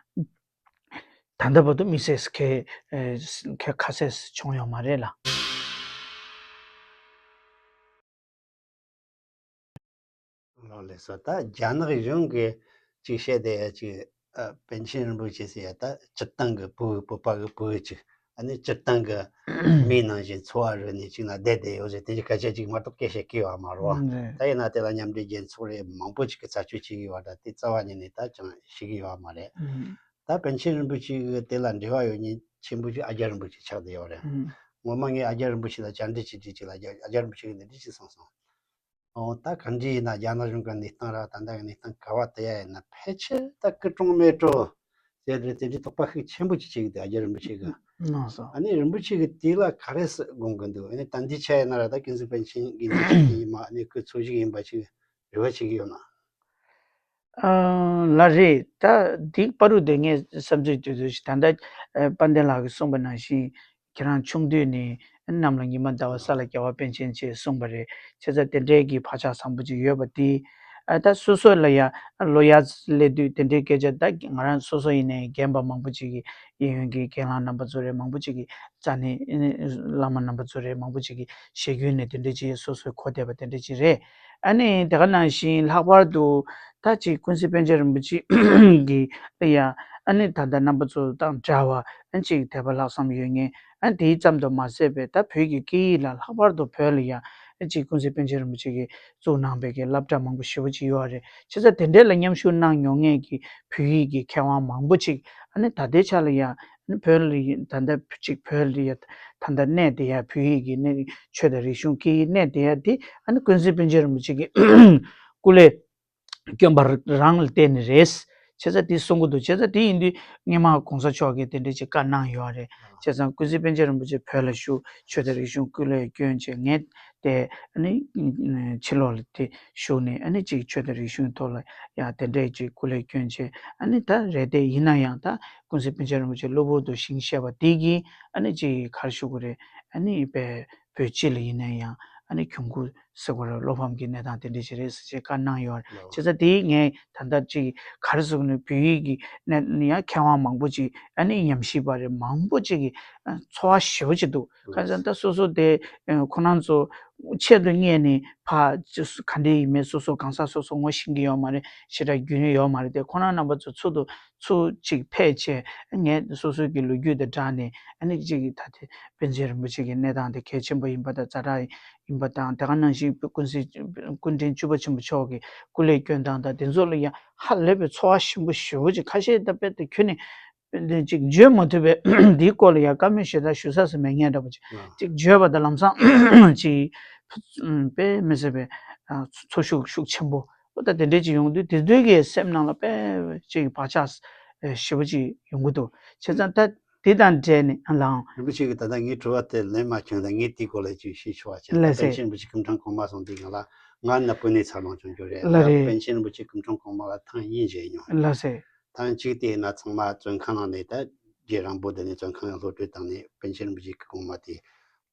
ད་ལྟ་བར་དུ་དམིགས་བསལ་གལ་གལ་ཁ་གསལ་བྱུང་ཡོད་མ་རེད་ལ། ལགས་ལགས་སོ། ད་རྒྱ་ནག་གཞུང་གིས་ཅིག་བཤད་བསྡད་ཡ་ཅིག་ཨ་པཎ་ཆེན་རིན་པོ་ཆེ་ཟེར་ཡ་ད་སྤྱིར་བཏང་གི་བོད་བོད་པ་གི་བུ་ཅིག་ཨ་ནི་སྤྱིར་བཏང་གི་མིའི་ནང་བཞིན་འཚོ་བ་རོལ་ནས་ཅིག་ན་བསྡད་བསྡད་ཡོད་ཟེར་དེ་ཅིག་སྐད་ཆ་ཅིག་མ་གཏོགས་སྐད་ཆ་སྐྱེ་བ་མ་རེད་བ། ད་ཡིན་ན་དེ་ལ་མཉམ་འབྲེལ་རྒྱལ་ཚོགས་རེད། མང་པོ་ཅིག་གིས་རྩད་གཅོད་བྱེད་ཀྱི་ཡོད་པ་འདྲ། དེ་རྩ་བ་ཉིད་ནས་ད་ཅང་ཤེས་ཀྱི་ཡོད་པ་མ་རེད། ད་པཎ་ཆེན་རིན་པོ་ཆེ་གི་དེ་ལ་འབྲེལ་བ་ཡོད་མཁན་ཆེན་པོ་ཅིག་ཨ་ཀྱཱ་རིན་པོ་ཆེ་ཆགས་བསྡད་ཡོད་རེད། ངོ་མ་ངས་ཨ་ཀྱཱ་རིན་པོ་ཆེ་ལ་བཅར་འདྲི་བྱེད་དུས་ཅིག་ལ་ཨ་ཀྱཱ་རིན་པོ་ཆེ་གིས་འདི་འདྲ་ཅིག་གསུངས་སོང་། ཨོ་ད་ག་འདྲ་ཡིན་ན་རྒྱ་ནག་གཞུང་གི་གནས་སྟངས་ར་ད་ལྟ་གི་གནས་སྟངས་ག་བ་དེ་ཡ་ཡིན་ན་ཕལ་ཆེར་ད་སྐུ་གྲོངས་མེད་འགྲོ་ཟེར་རེད། དེ་འདྲའི་དོགས་པ་ཤུགས་ཆེན་པོ་ཅིག་བྱེད་ཀྱི་འདུག་ཨ་ཀྱཱ་རིན་པོ་ཆེ་གིས། གནང་སོང་། ཨ་ནི་རིན་པོ་ཆེ་གིས་དེ་ལ་ག་རེ་ཟེར་དགོངས་ཀྱི་འདུག་ཨ་ནི་ད་འདི་ཆ་ཡིན་ན་ར་ད་ཀུན་གཟིགས་པཎ་ཆེན་དགེ་འདུན་ཆོས་ཀྱི་ཉི་མ་ཨ་ནི་སྐུ་འཚོ་བཞུགས་ཡིན་པ་ཅིག་རེ་བ་བྱེད་ཀྱི་ཡོད་ན། ཨ་ལགས་རེད། ད་འདི་བར་དུ་དེ་ངས་བསམ་ཚུལ་དེ་ཚོ་ཞིག་ད་ལྟ་ཨ་དཔལ་ལྡན་ལགས་ཀྱིས་གསུངས་པ་ནང་བཞིན་ཁྱེད་རང་ཆུང་དུས་ནས་གནམ་ལ་ཉི་མ་ཟླ་བ་ས་ལ་རྒྱལ་བ་པཎ་ཆེན་བཅས་གསུངས་པ་རེད། བྱས་ཙང་དེ་འདྲའི་གི་བག་ཆགས་བཟང་པོ་ཅིག་ཡོད་པ་དེ་ཨ་ད་སོ་སོ་ལ་ཡང་ལོ་ཡར་སླེབས་དུས་དེ་འདྲའི་སྐད་ཆ་ད་ང་རང་སོ་སོ་ཡིན་ནའི་རྒན་པ་མང་པོ་ཅིག་གིས་གཡས་གཡོན་གྱི་རྒན་ལགས་རྣམ་པ་ཚོ་རེད། མང་པོ་ཅིག་གིས་རྩ་ནས་བླ་མ་རྣམ་པ་ཚོ་རེད། མང་པོ་ཅིག་གིས་ཞལ་རྒྱུན་ནས་དེ་འདྲ་ཅིག་སོ་སོའི་གོ་བདེ་བ་དེ་འདྲ་ཅིག་རེད། ཨ་ནི་དེ་ག་ནང་བཞིན་ལྷག་པར་དུ་ད་ཅིག་ཀུན་གཟིགས་པཎ་ཆེན་རིན་པོ་ཆེ་གི་ཡ་ཨ་ནི་ད་ལྟ་རྣམ་པ་ཚོ་དང་འདྲ་བ་ཨ་ཅིག་དད་པ་ལྷག་བསམ་ཡོད་མཁན་ཨ་དེའི་ཙམ་དུ་མ་ཟད་པའི་ད་བོད་ཀྱི་སྐད་ཡིག་ལ་ལྷག་པར་དུ་བོད་ལ་ཡ་ཨ་ཅིག་ཀུན་གཟིགས་པཎ་ཆེན་རིན་པོ་ཆེ་གིས་བཙུགས་གནང་པའི་གི་སློབ་གྲྭ་མང་པོ་ཞེ་པོ་ཅིག་ཡོད་རེད། བྱས་ཙང་དེ་འདྲས་ལ་མཉམ་ཞུགས་གནང་མྱོང་མཁན་གྱི་བོད་ཡིག་གི་མཁས་དབང་མང་པོ་ཅིག་ཨ་ནི་ད་ལྟའི་ཆ་ལ་ཡ་ཨ་ནི་བོད་ལ་ཡ་ད་ལྟ་ཅིག་བོད་ལ་ཡ་ད་ལྟ་གནས་བསྡད་ཡ་བོད་ཡིག་གི་གནས་ཆོས་དང་རིག་གཞུང་སྐད་ཡིག་གནས་བསྡད་ཡ་དེ་ཨ་ནི་ཀུན་གཟིགས་པཎ་ཆེན་རིན་པོ་ཆེ་གི་སྐུ་ལས་བསྐྱོན་པ་རང་ལ་བརྟེན་ནས་རེད། བྱས་ཙང་དེ་གསུང་གི་འདུག་བྱས་ཙང་དེ་ཡིན་དུས་སྔོན་མ་གོང་ས་མཆོག་གིས་དེ་འདྲ་ཅིག་བཀའ་གནང་ཡོད་རེད། བྱས་ཙང་ཀུན་གཟིགས་པཎ་ཆེན་རིན་པོ་ཆེ་བོད་ལ་བཞུགས་ཆོས་དང་རིག་གཞུང་སྐུ་ལས་བསྐྱོན་བྱས་ངས་དེ་ཨ་ནི་ཕྱི་ལོགས་ལ་དེ་བཞུགས་ནས་ཨ་ནི་ཅིག་ཆོས་དང་རིག་གཞུང་ཐོག་ལ་ཡང་དེ་འདྲ་ཅིག་སྐུ་ལས་བསྐྱོན་བྱས་ཨ་ནི་ད་རེད་དེ་ཡིན་ན་ཡང་ད་ཀུན་གཟིགས་པཎ་ཆེན་རིན་པོ་ཆེ་གློ་བུར་དུ་ཞིང་གཤེགས་པ་དེ་གིས་ཨ་ནི་ཅིག་ག་རེ་ཞུ་དགོས་རེད། ཨ་ནི་དཔེ་བོད་སྤྱི་ལ་ཡིན་ན་ཡང་ཨ་ནི་གྱོང་གུན་ཟེར་བ་རེད། བློ་ཕམ་གྱི་གནས་སྟངས་དེ་འདྲ་ཞིག་རེད་ཟེར་བྱས་བཀའ་གནང་ཡོད་རེད། ལགས། བྱས་ཙང་དེ་ངས་ད་ལྟ་ཅིག་ག་རེ་ཟེར་ནས་བོད་ཡིག་གི་གནས་ཡང་མཁས་དབང་མང་པོ་ཅིག་ཨ་ནི་ཉམས་ཞིབ་པ་རེད། མང་པོ་ཅིག་གིས་ ཚོར་བ་ཞེ་པོ་ཅིག་འདུག་ཁ་སང་ད་སོ་སོ་དེ་ཁོ་རང་ཚོ་ཆེད་དུ་གཉེར་ནས་ཕ་ག་འདྲ་ཡིན་མིན་སོ་སོ་གང་ཟག་སོ་སོ་ངོ་ཤེས་ཀྱི་ཡོད་མ་རེད། ཞེ་དྲག་རྒྱུས་ཡོད་མ་རེད་དེ། ཁོ་རང་རྣམ་པ་ཚོ་ཚུར་དུ་ཚུར་ཅིག་ཕེབས་བྱས་ངས་སོ་སོའི་གི་ལོ་རྒྱུས་དང་སྦྲགས་ནས་ཨ་ནི་ཅིག་ད་དེ་པཎ་ཆེན་རིན་པོ་ཆེ་གི་གནས་སྟངས་དེ་གལ་ཆེན་པོ་ཡིན་པ་དང་ཛ་དྲག་ཡིན་པ་དང་། དེ་ག་ནང་བཞིན་ཀུན་གཟིགས་ཀུན་མཁྱེན་བཅུ་པ་ཆེན་པོ་མཆོག་གི་སྐུ་ལས་སྐྱོན་སྟངས་དང་དེ་ཚོ་ལ་ཡང་ཧ་ལས་པའི་ཚོར་བ་ཞིམ་པོ་ཞེ་པོ་ཅིག་ཁ་ཤས་ད་དཔེ་དེ་ཁྱོན་ནས་ཅིག་བརྗོད་མ་ཐུབ་པའི་འདིའི་སྐོར་ལ་ཡང་བཀའ་མོལ་ཞེ་དྲག་ཞུ་ས་སུ་མེད་མཁན་འདྲ་པོ་ཅིག་ཅིག་བརྗོད་པ་དང་ལམ་སང་ཅིག་དཔེ་མི་སྲིད་པའི་ཚོར་ཤུགས་ཤུགས་ཆེན་པོ། ཨོ་ད་དེ་འདྲས་ཅིག་ཡོང་དུས་དེ་དུས་ཀྱི་སེམས་ནང་ལ་དཔེ་ཅིག་བག་ཆགས་ཞེ་པོ་ཅིག་ཡོང་གི་འདུག་བྱས་ཙང་ད་དེ་དང་འབྲེལ་ནས་ཨ་ལའང་། རིན་པོ་ཆེ་གིས་ད་ལྟ་ངའི་དྲི་བ་དེ་ལན་མ་བྱུང་ད་ངས་དེའི་སྐོར་ལ་ཅིག་ཞུས་ཆོག་པ་བྱས། ལགས་སེ། པཎ་ཆེན་རིན་པོ་ཆེ་སྐུ་ཕྲེང་གོང་མ་སོང་དུས་ང་ལ་ང་ན་སྤུན་ནས་འཚར་ལོངས་བྱུང་རྒྱུ་རེད། ལགས་རེད། པཎ་ཆེན་རིན་པོ་ཆེ་སྐུ་ཕྲེང་གོང་མ་ལ་ཐེངས་གཉིས་མཇལ་མྱོང་། ལགས་སེ། ཐེངས་གཅིག་དེ་ན་ཚང་མ་བཙོན་ཁང་ནང་ནས་ད་རྗེ་རིན་པོ་ཆེ་ནས་བཙོན་ཁང་ནས་གློད་གྲོལ་བཏང་ནས་པཎ་ཆེན་རིན་པོ་ཆེ་གི་གོང་མ་དེ།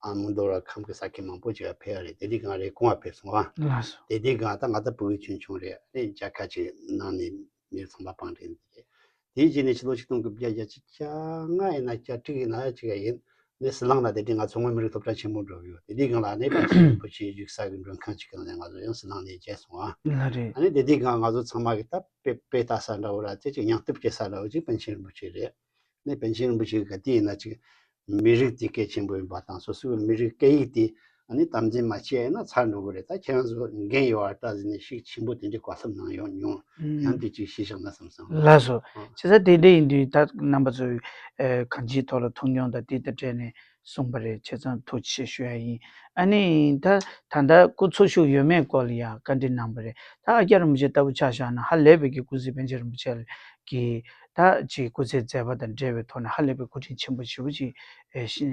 ཨ་མོ་མདོ་ར་ཁམས་ཀྱི་ས་ཁུལ་མང་པོ་ཅིག་ལ་ཕེབས་ཡ་རེད། དེ་དུས་སྒང་རེབ་གོང་ལ་ཕེབས་སོང་བ། ལགས་སོ། དེ་དུས་སྒང་ད་ང་ད་ཕྲུ་གུ་ཆུང་ཆུང་རེད། ཨ་ནི་མཇལ་ཁ་ཅིག་གནང་ནས་མི་ཚང་མ་བང་སྒྲིག་ནས་བསྡད། དེའི་རྗེས་ནས་ཕྱི་ལོ་ཆིག་སྟོང་དགུ་བརྒྱ་བརྒྱད་ཅུ་གྱ་ལྔ་ཡིན་ན་གྱ་དྲུག་ཡིན་ན་ཅིག་ཡིན་ནས་ཟི་ལིང་ལ་དེ་དུས་ང་མཚོ་སྔོན་མི་རིགས་སློབ་གྲྭ་ཆེན་མོ་འགྲོ་གི་ཡོད། དེ་དུས་སྒང་ལ་ཨ་ནི་པཎ་ཆེན་རིན་པོ་ཆེ་བཞུགས་ས་གི་མགྲོན་ཁང་ཅིག་གི་ནང་ནས་ང་ཚོ་ཡང་ཟི་ལིང་ནས་མཇལ་སོང་བ། ལགས་རེད། ཨ་ནི་དེ་དུས་སྒང་ང་ཚོ་ཚང་མ་གི་ད་དཔེ་དཔེ་ལྟ་ས་འདྲ་བོ་ར་ཅིག་ཅིག་སྙིང་སྟོབས་སྐྱེ་ས་འདྲ་བོ་ཅིག་པཎ་ཆེན་རིན་པོ་ཆེ་རེད། ནས་པཎ་ཆེན་རིན་པོ་ཆེ་ག་དུས་ཡིན་ན་ཅིག་མི་རིགས་དེ་གལ་ཆེན་པོ་ཡིན་པ་དང་སོ་སོའི་མི་རིགས་སྐད་ཡིག་དེ་ཨ་ནི་དམ་འཛིན་མ་བྱས་ན་ཚར་འགྲོ་གི་རེད། ད་ཁྱེད་རང་ཚོ་འགན་ཡོད་པ་འདྲ་ཟེར་ནས་ཤུགས་ཆེན་པོ་དེ་འདྲའི་བཀའ་སློབ་གནང་ཡོང་མྱོང་། ཡང་དེ་ཅིག་ཤེས་བཞག་ན་བསམ་སོང་། ལགས་སོ། ཨ། བྱས་ཙང་དེ་འདྲ་ཡིན་དུས་ད་རྣམ་པ་ཚོས་ཨེ་གང་ཅིའི་ཐོག་ལ་ཐུགས་མྱོང་དང་དེ་དང་འབྲེལ་ནས་གསུངས་པ་རེད། བྱས་ཙང་ཐུགས་རྗེ་ཆེ་ཞུ་ཡ་ཡིན། ཨ་ནི་ད་ད་ལྟ་སྐུ་འཚོ་བཞུགས་ཡོད་མེད་སྐོར་ལ་ཡང་བཀའ་འདྲི་གནང་པ་རེད། ད་ཨ་ཀྱ་རིན་པོ་ཆེ་ལྟ་བུ་ཆ་བཞག་ན་ཧ་ལས་པའི་གི་ཀུན་གཟིགས་པཎ་ཆེན་རིན་པོ་ཆེ་གི་ད་ཅིག་སྐུ་ཚེ་མཛད་པ་དང་འབྲེལ་བའི་ཐོག་ནས་ཧ་ལས་པའི་སྐུ་དྲིན་ཆེན་པོ་ཞེ་པོ་ཅིག་ཨེ་ཤི་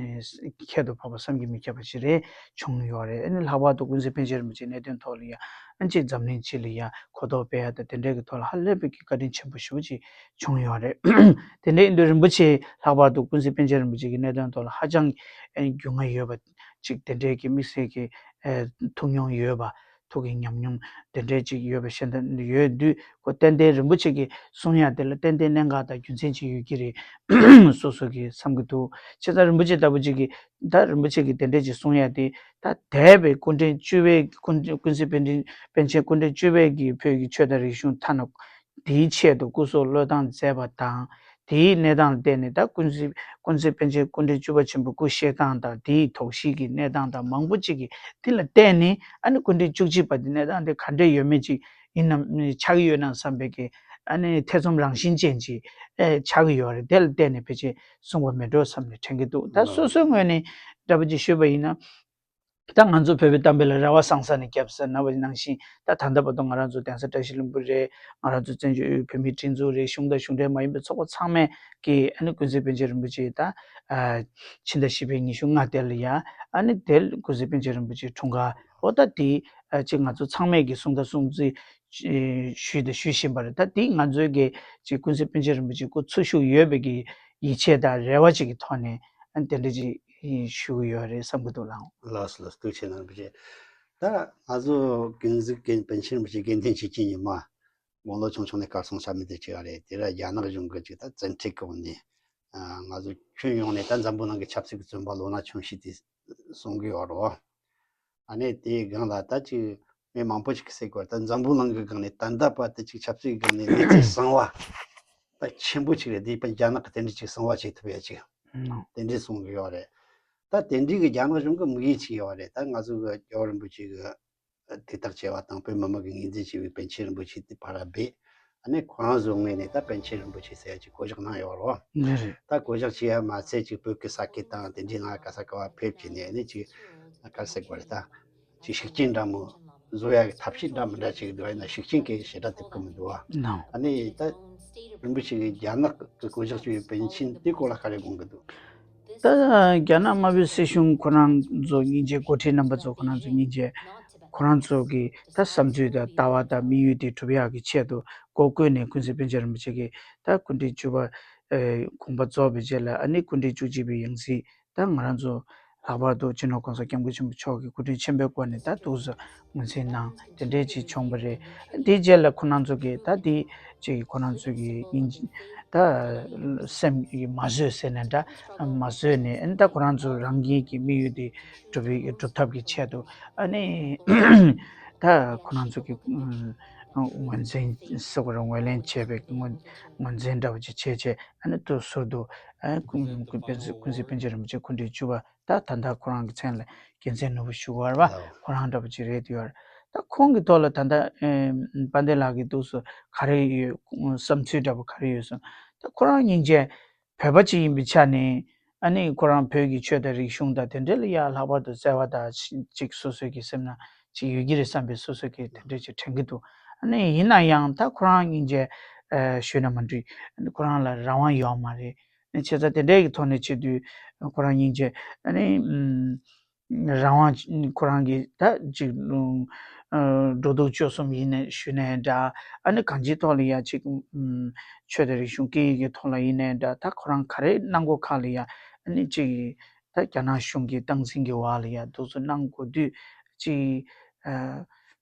ཁྱད་དུ་འཕགས་པ་བསམ་གྱིས་མི་ཁྱབ་པ་ཞིག་རེད་བྱུང་ཡོད་རེད། ཨ་ནི་ལྷག་པར་དུ་ཀུན་གཟིགས་པཎ་ཆེན་རིན་པོ་ཆེའི་གནད་དོན་ཐོག་ལ་ཡང་ཨ་ཅིག་འཛམ་གླིང་སྤྱི་ལ་ཡང་གོ་རྟོགས་སྤེལ་ཡ་དང་དེ་འབྲེལ་གྱི་ཐོག་ལ་ཧ་ལས་པའི་གི་བཀའ་དྲིན་ཆེན་པོ་ཞེ་པོ་ཅིག་བྱུང་ཡོད་རེད། དེ་འདྲ་ཡིན་དུས་རིན་པོ་ཆེ་ལྷག་པར་དུ་ཀུན་གཟིགས་པཎ་ཆེན་རིན་པོ་ཆེ་གི་གནད་དོན་ཐོག་ལ་ཧ་ཅང་ཨེ་རྒྱུས་མངའ་ཡོད་པ་ཅིག་དེ་འདྲའི་གི་དམིགས་བསལ་གྱི་ཨེ་ཐུགས་མྱོང་ཡོད་པ། ཐུགས་ཀྱི་ཉམས་མྱོང་དེ་འདྲའི་ཅིག་ཡོད་པ་ཤེས་ཐུབ་ཡོད་དུས་ཁོ་ཏན་ཏན་རིན་པོ་ཆེ་གིས་གསུང་ཡ་དེ་ལ་ཏན་ཏན་གནད་འགག་དང་རྒྱུ་མཚན་ཅིག་ཡོད་ཀྱི་རེད་སོ་སོ་གིས་བསམ་གྱི་འདུག་བྱས་ཙང་རིན་པོ་ཆེ་ལྟ་བུ་ཅིག་གིས་ད་རིན་པོ་ཆེ་གིས་དེ་འདྲའི་ཅིག་གསུང་ཡ་དེ་ད་འདས་པའི་སྐུ་ཕྲེང་བཅུ་པའི་ཀུན་ཀུན་གཟིགས་པཎ་ཆེན་པཎ་ཆེན་སྐུ་ཕྲེང་བཅུ་པའི་གི་བོད་ཀྱི་ཆོས་དང་རིག་གཞུང་ཐ་ན་དེའི་ཆེད་དུ་སྐུ་སྲོག་བློས་བཏང་མཛད་པ་དང་། དེའི་གནས་སྟངས་ལ་བལྟས་ནས་ད་ཀུན་གཟིགས་ཀུན་གཟིགས་པཎ་ཆེན་སྐུ་ཕྲེང་བཅུ་པ་ཆེན་པོའི་སྐུ་གཤེགས་སྟངས་དང་དེའི་དོགས་གཞི་གི་གནས་སྟངས་དང་མང་པོ་ཅིག་གིས་དེ་ལ་བལྟས་ནས་ཨ་ནི་སྐུ་ཕྲེང་བཅུ་གཅིག་པ་དེ་གནས་སྟངས་དེ་ག་འདྲས་ཡོད་མེད་ཅིག་ཡིན་ནམ་ཆགས་ཀྱི་ཡོད་ན་བསམ་པའི་གི་ཨ་ནི་ཐེ་ཚོམ་རང་བཞིན་ཅན་ཅིག་ཨེ་ཆགས་ཀྱི་ཡོད་རེད། དེ་ལ་བལྟས་ནས་ཕལ་ཆེར་གསུངས་པ་མེད་འགྲོ་བསམ་ནས་དྲན་གྱི་འདུག་ད་སོ་སོའི་ངོས་ནས་འདྲ་པོ་ཅིག་ཞུས་པ་ཡིན་ན། ད་ང་ཚོ་བོད་པའི་གཏམ་དཔེ་ལ་རེ་བ་བཟང་ས་ནས་བརྒྱབ་ཟེར་ན་བ་ནང་བཞིན་ད་ད་ལྟ་བར་དུ་ང་རང་ཚོ་གདན་ས་བཀྲ་ཤིས་ལྷུན་པོ་རེད། ང་རང་ཚོ་བཙན་བྱོལ་བོད་མིའི་སྒྲིག་འཛུགས་རེད། གཞུང་དང་གཞུང་འབྲེལ་མ་ཡིན་པའི་ཚོགས་པ་ཚང་མས་ཀྱིས་ཨ་ནི་ཀུན་གཟིགས་པཎ་ཆེན་རིན་པོ་ཆེ་ད་ཕྱི་ཟླ་བཞི་པའི་ཉི་ཤུ་ལྔ་དེ་ལ་ཡ་ཨ་ནི་དེ་ཀུན་གཟིགས་པཎ་ཆེན་རིན་པོ་ཆེའི་འཁྲུངས་སྐར་འོ་ད་དེ་ཅིག་ང་ཚོ་ཚང་མས་ཀྱིས་གསུང་དང་གསུང་ཚིག་ཞུས་དང་ཞུ་བཞིན་པ་རེད། ད་དེ་ང་ཚོའི་གི་ཅིག་ཀུན་གཟིགས་པཎ་ཆེན་རིན་པོ་ཆེ་སྐུ་འཚོ་བཞུགས་ཡོད་པའི་གི་ཡིད་ཆེས་དང་རེ་བ་ཅིག་གི་ཐོག་ནས་ཨ་ནི་དེ་འདྲ་ཅིག་ཞུ་གི་ཡོད་རེད་བསམ་གི་འདུག་ལགས། ལགས་སོ་ལགས་སོ། ཐུགས་རྗེ་ཆེ་གནང་རིན་པོ་ཆེ། ད་ང་ཚོ་ཀུན་གཟིགས་ཀྱི་པཎ་ཆེན་རིན་པོ་ཆེ་དགེ་འདུན་ཆོས་ཀྱི་ཉི་མ་དགུང་ལོ་ཆུང་ཆུང་ནས་གར་སོང་ཆ་མེད་དུ་ཕྱིན་པ་རེད། དེ་ར་རྒྱ་ནག་གཞུང་གི་ཅིག་ད་བཙན་ཁྲིད་གི་འོག་ནས་ང་ཚོ་ཁྱོན་ཡོངས་ནས་ད་འཛམ་བུ་གླིང་གི་ཆབ་སྲིད་ཀྱི་བཙོན་པ་ལོ་ན་ཆུང་ཤོས་དེ་གསུང་གི་ཡོད་རེད། ཨ་ནི་དེའི་སྒང་ལ་ད་ཅིག་མི་མང་པོ་ཞིག་གིས་ཟེར་གོ་ད་འཛམ་བུ་གླིང་གི་སྒང་ནས་ད་ལྟ་བར་དུ་ཅིག་ཆབ་སྲིད་སྒང་ནས་གནས་ཚུལ་གསང་བ་ད་ཆེན་པོ་ཅིག་རེད། དེ་པ་རྒྱ་ནག་གི་དེ་འདྲ་ཅིག་གསང་བ་བྱེད་ཐུབ་ཡ་ཅིག་ནོ། དེ་འདྲ་གསུང་གི་ཡོད་རེད། ད་དེ་འདྲའི་གི་རྒྱ་ནག་གཞུང་གི་དམིགས་ཡུལ་ཅིག་ཡོད་རེད། ད་ང་ཚོ་གི་རྒྱལ་བ་རིན་པོ་ཆེ་གི་དེ་དག་བྱས་པ་དང་བོད་མི་མང་གི་ངོས་འཛིན་བྱས་པའི་པཎ་ཆེན་རིན་པོ་ཆེ་དེ་ཕར་ར་སྦས། ཨ་ནི་ཁོ་རང་ཚོའི་ངོས་ནས་ད་པཎ་ཆེན་རིན་པོ་ཆེ་ཟེར་ཡ་ཅིག་བསྐོ་གཞག་གནང་ཡོད་རེད། ལགས་རེད། ད་བསྐོ་གཞག་བྱས་ཡ་མ་ཚད་ཅིག་བོད་ཀྱི་ས་ཁུལ་དང་དེ་འདྲའི་ནང་ག་ས་ག་བ་ཕེབས་བྱས་ནས་ཨ་ནི་ཅིག་ག་རེ་ཟེར་དགོས་རེད། ད་ཅིག་ཤུགས་རྐྱེན་འདྲ་མོ་བཟོ་ཡ་གི་ཐབས་ཤེས་འདྲ་མི་འདྲ་ཅིག་འདུག་ཡིན་ན་ཤུགས་རྐྱེན་གྱི་ཞེ་དྲག་ཐེབས་ཀྱི་མི་འདུག་ཨ། ནོ། ཨ་ནི་ད་རིན་པོ་ཆེ་གིས་རྒྱ་ནག་གི་བསྐོ་གཞག་བྱས་པའི་པཎ་ཆེན་དེའི་སྐོར་ལ་ག་རེ་དགོངས་ཀྱི་འདུག་ད་རྒྱ་ནག་དམར་པོའི་སྲིད་གཞུང་ཁོ་རང་ཚོ་སྙིང་རྗེ་འགོ་ཁྲིད་རྣམ་པ་ཚོ་ཁོ་རང་ཚོ་སྙིང་རྗེ་ཁོ་རང་ཚོ་གི་ད་བསམ་ཚུལ་དང་ལྟ་བ་དང་དམིགས་ཡུལ་དེ་སྒྲུབ་ཡག་གི་ཆེད་དུ་སྒོ་བཀོད་ནས་ཀུན་གཟིགས་པཎ་ཆེན་རིན་པོ་ཆེ་གི་ད་སྐུ་ཕྲེང་བཅུ་པ་ཨེ་དགོངས་པ་རྫོགས་པའི་རྗེས་ལ་ཨ་ནི་སྐུ་ཕྲེང་བཅུ་གཅིག་པའི་ཡང་སྲིད་ད་ང་རང་ཚོ་ ལྷག་པར་དུ་སྤྱི་ནོར་༸གོང་ས་༸སྐྱབས་མགོན་ཆེན་པོ་མཆོག་གི་སྐུ་དྲིན་ཆེན་པོའི་སྒོ་ནས་ད་འདུག་སེ་ངོས་འཛིན་གནང་དེ་འདྲས་ཅིག་བྱུང་བ་རེད། དེའི་རྗེས་ལ་ཁོ་རང་ཚོ་གིས་ད་དེ་ཅིག་ཁོ་རང་ཚོ་གི་ཡིན་ད་སེམས་ཀྱི་མ་བཟོད་ཟེར་ནས་འདྲ་མ་བཟོད་ནས་ཨ་ནི་ད་ཁོ་རང་ཚོ་རང་གི་གི་དམིགས་ཡུལ་དེ་སྒྲུབ་པའི་སྒྲུབ་ཐབས་ཀྱི་ཆེད་དུ་ཨ་ནི་ད་ཁོ་རང་ཚོ་གི་ངོས་འཛིན་ཟེར་བ་རེད། ངོས་ལེན་བྱས་པའི་ངོས་ངོས་འཛིན་འདྲ་བོ་ཅིག་བྱས་བྱས་ཨ་ནི་དུ་ཟུར་དུ་ཨ་ཀུན་གཟིགས་པཎ་ཆེན་རིན་པོ་ཆེ་སྐུ་ཕྲེང་བཅུ་པ། ད་ད་ལྟ་ཁོ་རང་གི་མཚན་ལ་རྒྱལ་མཚན་ནོར་བུ་ཞུ་བར་བ་ལའོ། ཁོ་རང་འདྲ་པོ་ཅིག་རེད་ཡོད་རེད། ད་ཁོང་གི་ཐོག་ལ་ད་ལྟ་ཨེམ་དཔལ་ལྡན་ལགས་ཀྱི་འདུག་སེ་ག་རེ་ཡོད་བསམ་ཚུལ་འདྲ་པོ་ག་རེ་ཡོད་སོང་། ད་ཁོ་རང་སྙིང་རྗེ་བོད་པ་ཅིག་ཡིན་པའི་ཆ་ནས་ཨ་ནི་ཁོ་རང་བོད་ཀྱི་ཆོས་དང་རིག་གཞུང་དང་དེ་འདྲ་ལ་ཡ་ལྷག་པར་དུ་བརྩེ་བ་དང་ཅིག་སོ་སོའི་གི་སེམས་ན་ཅིག་ཡོད་ཀྱི་རེད་བསམ་པའི་སོ་སོའི་གི་དེ་འདྲ་ཅིག་དྲན་གྱི་འདུག་ཨ་ནི་ཡིན་ན་ཡང་ད་ཁོ་རང་སྙིང་རྗེ་ཨ་ཞུས་ན་མ་འགྲིག་ཁོ་རང་ལ་རང་དབང་ཡོད་མ་རེད། བྱས་ཙང་དེ་འདྲའི་གི་ཐོག་ནས་བྱེད་དུས་ཁོ་རང་སྙིང་རྗེ་ཨ་ནི་ཨམ་རང་དབང་ཁོ་རང་གི་ད་ཅིག་ཨ་འགྲོ་འདུག་སྤྱོད་གསུམ་ཡིན་ནའི་ཞུས་ནའི་འདྲ། ཨ་ནི་གང་ཅིའི་ཐོག་ལ་ཡ་ཅིག་ཨམ་ཆོས་དང་རིག་གཞུང་སྐད་ཡིག་གི་ཐོག་ལ་ཡིན་ནའི་འདྲ། ད་ཁོ་རང་ག་རེ་གནང་དགོས་ཁག་ལ་ཡ་ཨ་ནི་ཅིག་ད་རྒྱ་ནག་གཞུང་གི་སྟངས་འཛིན་གྱི་འོག་ལ་ཡ་འདུག་སེ་གནང་དགོས་དུས་ཅིག་ཨ་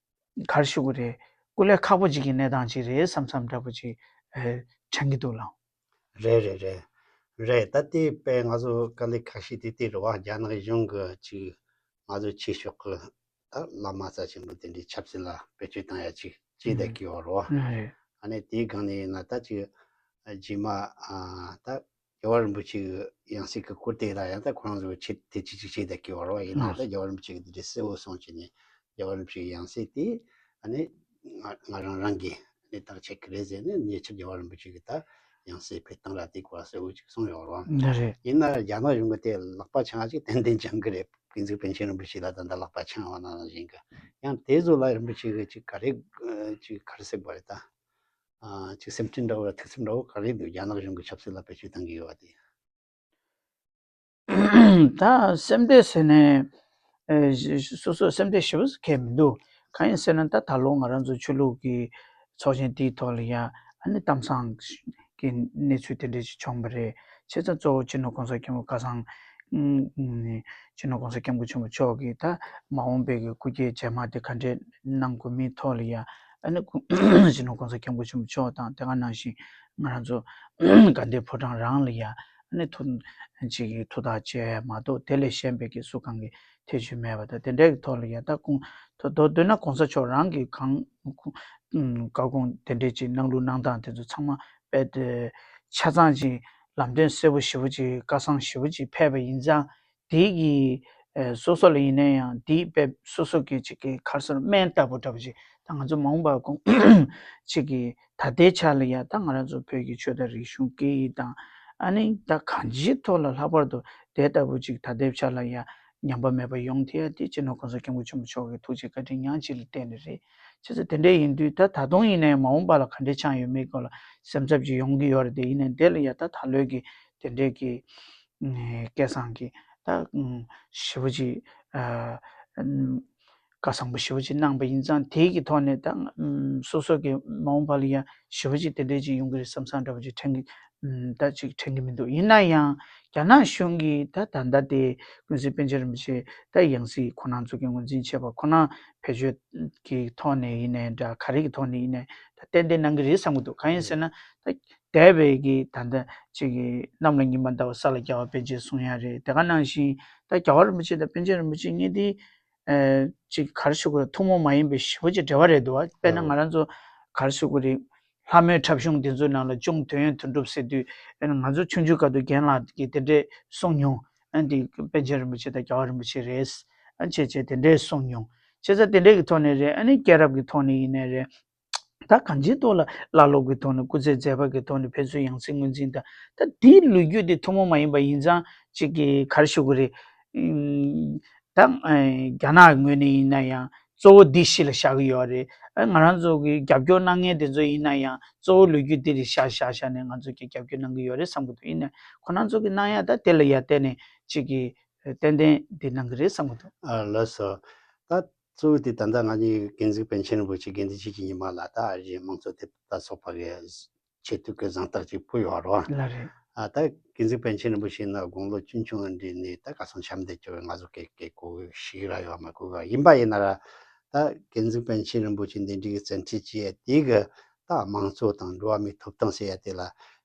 ག་རེ་ཞུ་དགོས་རེད། སྐུ་ལས་ཁག་པོ་ཅིག་གི་གནས་སྟངས་ཅིག་རེད་བསམ་བསམ་འདྲ་པོ་ཅིག་ཨ་དྲན་གྱི་འདུག་ལགས། རེད་རེད་རེད། རེད། ད་དེ་དཔེ་ང་ཚོ་དཀའ་ལས་ཁག་ཤོས་དེ་དེ་རེད་བ། རྒྱ་ནག་གཞུང་གི་ཅིག་ང་ཚོ་ཆོས་ཕྱོགས་ཀྱི་ད་བླ་མ་རྩ་ཆེན་པོ་དེ་འདྲའི་ཆབ་སྲིད་ལ་བེད་སྤྱོད་བཏང་ཡ་ཅིག་བྱས་བསྡད་ཀྱི་ཡོད་རེད་བ། རེད། ཨ་ནི་དེའི་སྒང་ནས་ཡིན་ན་ད་ཅིག་རྗེས་མ་ཨ་ད་རྒྱལ་བ་རིན་པོ་ཆེ་གི་ཡང་སྲིད་ཀྱི་སྐོར་དེ་ལ་ཡང་ད་ཁོ་རང་ཚོ་ཆེད་དེ་ཅིག་ཅིག་བྱས་བསྡད་ཀྱི་ཡོད་རེད་བ། ཡིན་ནའང་ད་རྒྱལ་བ་རིན་པོ་ཆེ་གི་དེ་འདྲའི་གསལ་བོ་གསུངས་བྱས་ནས་རྒྱལ་བ་རིན་པོ་ཆེ་གི་ཡང་སྲིད་དེ་ཨ་ནི་ང་ང་རང་རང་གིས་ཨ་ནི་བདག་བྱེད་ཀྱི་རེད་ཟེར་ནས་ཉེ་ཆར་རྒྱལ་བ་རིན་པོ་ཆེ་གི་ད་ཡང་སྲིད་ཕེབས་སྟངས་ལ་དེ་སྐོར་གསལ་བོ་ཅིག་གསུངས་ཡོད་རེད་བ། འདི་རེད། ཡིན་ན་རྒྱ་ནག་གཞུང་གི་དེ་ལག་པ་འཆང་ཅིག་ཏན་ཏན་འཆང་གི་རེད། ཀུན་གཟིགས་པཎ་ཆེན་རིན་པོ་ཆེ་ལ་ད་ལྟ་ལག་པ་འཆང་བ་ནང་བཞིན་གི། ཡང་དེ་ཚོ་ལ་རིན་པོ་ཆེ་གི་ཅིག་ག་རེ་ཅིག་ག་རེ་ཟེར་དགོས་རེད་ད། ཨ་ཅིག་སེམས་ཁྲལ་འདྲ་བོ་ལ་ཐུགས་སེམས་འདྲ་བོ་ག་རེ་འདུག་རྒྱ་ནག་གཞུང་གི་ཆབ་སྲིད་ལ་བེད་སྤྱོད་གཏང་གི་ཡོད་པ་དེ། ད་སེམས་ཁྲལ་ཟེར་ནས་ཨེ་སོ་སོ་སེམས་ཁྲལ་ཞེ་པོ་ཟེར་མཁན་མི་འདུག་གང་ཡིན་ཟེར་ན་ད་ད་ལོ་ང་རང་ཚོ་ཆོས་ལུགས་ཀྱི་ཚོགས་ཆེན་དེའི་ཐོག་ལ་ཡ་ཨ་ནི་གཏམ་བཟང་གི་གནས་ཚུལ་དེ་འདྲ་ཞིག་བྱུང་བ་རེད། བྱས་ཙང་གཙོ་བོ་སྤྱི་ནོར་༸གོང་ས་༸སྐྱབས་མགོན་སྐལ་བཟང་སྤྱི་ནོར་༸གོང་ས་༸སྐྱབས་མགོན་ཆེན་པོ་མཆོག་གིས་ད་མ་འོངས་པའི་གི་སྐུ་སྐྱེ་རྗེས་མ་དེ་ག་འདྲས་གནང་དགོས་མིན་ཐོག་ལ་ཡ་ཨ་ནི་སྐུ་སྤྱི་ནོར་༸གོང་ས་༸སྐྱབས་མགོན་ཆེན་པོ་མཆོག་དང་དེ་ག་ནང་བཞིན་ང་རང་ཚོ་དགའ་ལྡན་ཕོ་བྲང་རང་ལ་ཡ་ཨ་ནི་ཐུགས་ཅིག་གི་ཐུགས་ཐག་བཅད་མ་གཏོགས་དེ་ལས་གཞན་པའི་གི་སུ་གང་གི་ཐེ་བྱུས་མེད་པ་དང་དེ་འདྲའི་གི་ཐོག་ལ་ཡ་ད་ཁོང་ཐོག་མདོར་བསྡུས་ན་༸གོང་ས་མཆོག་རང་གི་གང་བཀའ་དགོངས་དེ་འདྲས་ཅིག་གནང་ལུགས་གནང་སྟངས་དེ་ཚོ་ཚང་མ་དཔེ་དེ་ཆ་ཚང་ཅིག་ལམ་སྟོན་གསལ་པོ་ཞེ་པོ་ཅིག་སྐལ་བཟང་ཞེ་པོ་ཅིག་ཕེབས་པ་ཡིན་ཙང་། དེ་གི་ཨེ་སོ་སོ་ལ་ཡིན་ན་ཡང་དེའི་དཔེ་སོ་སོ་གི་ཅིག་གི་ག་རེ་ཟེར་སྨན་ལྟ་བུ་འདྲ་པོ་ཅིག་ད་ང་ཚོ་མ་འོངས་པ་གོང་ཅིག་གི་ད་ལྟའི་ཆ་ལ་ཡ་ད་ང་རང་ཚོ་བོད་ཀྱི་ཆོས་དང་རིག་གཞུང་སྐད་ཡིག་དང་ཨ་ནི་ད་གང་ཅིའི་ཐོག་ལ་ལྷག་པར་དུ་དེ་ལྟ་བུ་ཅིག་ད་ལྟའི་ཆ་ལ་ཡ་ཉམས་པ་མེད་པ་ཡོང་ཐུབ་ཡ་དེ་སྤྱི་ནོར་༸གོང་ས་༸སྐྱབས་མགོན་ཆེན་པོ་མཆོག་གི་ཐུགས་རྗེ་བཀའ་དྲིན་ཉག་གཅིག་ལ་བརྟེན་ནས་རེད། བྱས་ཙང་དེ་འདྲ་ཡིན་དུས་ད་ད་དུང་ཡིན་ནའི་མ་འོངས་པ་ལ་ག་འདྲ་ཆགས་ཡོད་མེད་སྐོར་ལ་སེམས་འཚབ་ཅིག་ཡོང་གི་ཡོད་རེད་དེ། ཡིན་ནའི་དེ་ལ་ཡ་ད་ད་ལོའི་གི་དེ་འདྲའི་གི་སྐལ་བཟང་གི་ད་ཞེ་པོ་ཅིག་བཀའ་བཟང་པོ་ཞེ་པོ་ཅིག་གནང་པ་ཡིན་ཙང་དེའི་གི་ཐོག་ནས་ད་སོ་སོ་གི་མ་འོངས་པ་ལ་ཡ་ཞེ་པོ་ཅིག་དེ་འདྲའི་ཅིག་ཡོང་གི་རེད་བསམ་བསམ་འདྲ་པོ་ཅིག་དྲན་གི་ད་ཅིག་དྲན་གི་མི་འདུག་ཡིན་ན་ཡང་རྒྱ་ནག་གཞུང་གིས་ད་ད་ལྟ་དེ་ཀུན་གཟིགས་པཎ་ཆེན་རིན་པོ་ཆེ་ད་ཡང་སྲིད་ཁོ་རང་ཚོ་གི་ངོས་འཛིན་བྱས་པ་ཁོ་རང་བེད་སྤྱོད་ཀྱི་ཐོག་ནས་ཡིན་ནའི་འདྲ་ག་རེ་གི་ཐོག་ནས་ཡིན་ནའི་ད་ཏན་ཏན་གནང་གི་རེད་བསམ་གི་འདུག་གང་ཡིན་ཟེར་ན་ད་འདས་པའི་གི་ད་ལྟ་ཅིག་གི་གནམ་ལ་ཉི་མ་ཟླ་བ་ས་ལ་རྒྱ་བ་པཎ་ཆེན་གསུང་ཡ་རེད། དེ་ག་ནང་བཞིན་ད་རྒྱལ་བ་རིན་པོ་ཆེ་དང་པཎ་ཆེན་རིན་པོ་ཆེ་གཉིས་དེ་ཨེ་ཅིག་ག་རེ་ཞུ་དགོས་རེད། ཐུན་མོང་མ་ཡིན་པའི་ཞེ་པོ་ཅིག་འབྲེལ་བ་རེད་འདུག་བ། དཔེར་ན་ང་རང་ཚོ་ག་རེ་ཞུ་དགོས་རེད། ལྷ་མོའི་འཁྲབ་གཞུང་འདི་ཚོའི་ནང་ལ་གཅུང་དོན་ཡོད་དོན་གྲུབ་ཟེར་དུས་ཨ་ནི་ང་ཚོ་ཆུང་ཆུང་སྐབས་དུ་རྒན་ལགས་ཀྱིས་དེ་འདྲས་གསུངས་མྱོང་། ཨ་ནི་འདི་པཎ་ཆེན་རིན་པོ་ཆེ་དང་རྒྱལ་བ་རིན་པོ་ཆེ་རེད། ཨ་ནི་བྱས་བྱས་དེ་འདྲས་གསུངས་མྱོང་། བྱས་ཙང་དེ་འདྲས་ཀྱི་ཐོག་ནས་རེད། ཨ་ནི་སྐྱེས་རབས་ཀྱི་ཐོག་ནས་ཡིན་ནའི་རེད། ད་གང་ཅིའི་ཐོག་ལ་བླ་སློབ་ཀྱི་ཐོག་ནས་སྐུ་ཚེ་མཛད་པ་གི་ཐོག་ནས་ཕན་ཚུན་ཡང་སྲིད་ངོས་འཛིན་དང་ད་འདིའི་ལོ་རྒྱུས་དེ་ཐུན་མོང་མ་ཡིན་པ་ཡིན་ཙང་ཅིག་གི་ག་རེ་ཞུ་དགོས་རེད། ཨིན། ད་ཨེ་རྒྱ་ནག་ངོས་ནས་ཡིན་ན་ཡང་གཙོ་བོ་འདི་གཞི་ལ་བཞག་གི་ཡོད་རེད། ཨེ་ང་རང་ཚོ་གི་རྒྱབ་སྐྱོར་གནང་མཁན་དེ་ཚོ་ཡིན་ན་ཡང་གཙོ་བོ་ལོ་རྒྱུས་འདི་རེད་བཞག་བཞག་བཞག་ནས་ང་ཚོ་གི་རྒྱབ་སྐྱོར་གནང་གི་ཡོད་རེད་བསམ་གི་འདུག་ཡིན་ན་ཁོ་རང་ཚོ་གི་གནང་ཡ་ད་དེ་ལ་ཡ་བལྟས་ནས་ཅིག་གི་ཏན་ཏན་འདི་གནང་གི་རེད་བསམ་གི་འདུག་ཨ་ལགས་སོ། ད་གཙོ་བོ་དེ་ད་ལྟ་ང་གཉིས་ཀུན་གཟིགས་པཎ་ཆེན་རིན་པོ་ཆེ་དགེ་འདུན་ཆོས་ཀྱི་ཉི་མ་ལ་ད་ཨ་རིའི་དམངས་གཙོ་དེ་ད་ཚོགས་པ་གི་ཆེད་དུ་གི་གཟེངས་རྟགས་ཅིག་ཕུལ་ཡོད་རེད་བ། ལགས་རེད། ཨ་ད་ཀུན་གཟིགས་པཎ་ཆེན་རིན་པོ་ཆེ་ནི་དགུང་ལོ་ཆུང་ཆུང་འདྲ་ནས་ད་ག་སོང་ཆམ་དེ་ཅོ་ང་ཚོ་སྐད་སྐད་གོ་ཤེས་ར་ཡོད་མ་གོ་ག་ཡིན་པ་ཡིན་ན་ར། ད་ཀུན་གཟིགས་པཎ་ཆེན་རིན་པོ་ཆེ་འདི་འདྲའི་གི་བཙན་ཁྲིད་བྱས་དེ་གི་ད་དམངས་གཙོ་དང་འགྲོ་བ་མིའི་ཐོབ་ཐང་ཟེར་ཡ་དེ་ལ་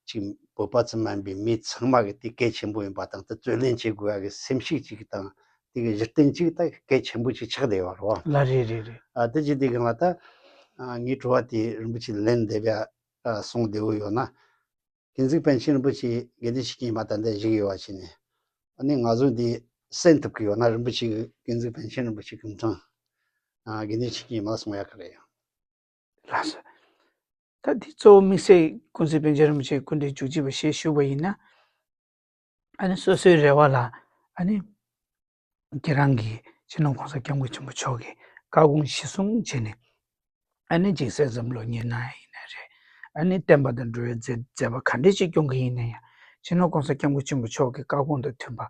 ཅིག་བོད་པ་ཙམ་མིན་པའི་མི་ཚང་མ་གི་དེ་གལ་ཆེན་པོ་ཡིན་པ་དང་དེ་རྩོད་ལེན་བྱེད་དགོས་ཡ་གི་སེམས་ཤུགས་ཅིག་དང་དེ་གི་གཞི་རྟེན་ཅིག་ད་གལ་ཆེན་པོ་ཅིག་ཆགས་བསྡད་ཡོད་རེད་བ། ལ་རེད་རེད་རེད། ཨ་དེ་ཅི་དེ་གི་ང་ད་ཨ་ངའི་དྲི་བ་དེ་རིན་པོ་ཆེ་ལན་འདེབས་ཡ་ཨ་གསུང་བདེ་བོ་ཡོད་ན། ཀུན་གཟིགས་པཎ་ཆེན་རིན་པོ་ཆེ་དགེ་འདུན་ཆོས་ཀྱི་ཉི་མ་ད་ལྟ་བཞུགས་ཡོད་པ་བྱས་ནས། ཨ་ནི་ང་ཚོ་འདི་གསན་ཐུབ་ཀྱི་ཡོད་ན་རིན་པོ་ཆེ་གི་ཀུན་གཟིགས་པཎ་ཆེན་རིན་པོ་ཆེ་སྐུ་ཕྲེང་ཨ་དགེ་འདུན་ཆོས་ཀྱི་ཉི་མ་ལ་གསུང་ཡག་གི་རེད། ལགས་སོ། ད་འདི་གཙོ་བོ་དམིགས་བསལ་ཀུན་གཟིགས་པཎ་ཆེན་རིན་པོ་ཆེ་སྐུ་ཕྲེང་བཅུ་གཅིག་པ་ཞེས་ཞུས་པ་ཡིན་ན། ཨ་ནི་སོ་སོའི་རེ་བ་ལ་ཨ་ནི། ཁྱེད་རང་གིས་སྤྱི་ནོར་༸གོང་ས་༸སྐྱབས་མགོན་ཆེན་པོ་མཆོག་གི་བཀའ་དགོངས་གཞི་བཟུང་བྱས་ནས། ཨ་ནི་ཅིག་གསེར་ཟམ་སློབ་གཉེར་གནང་ཡ་ཡིན་ན་རེད། ཨ་ནི་བསྟན་པ་དང་འགྲོ་བའི་མཛད་མཛད་པ་ག་འདྲས་ཅིག་སྐྱོང་གི་ཡིན་ན་ཡང་། སྤྱི་ནོར་༸གོང་ས་༸སྐྱབས་མགོན་ཆེན་པོ་མཆོག་གི་བཀའ་དགོངས་དང་མཐུན་པ།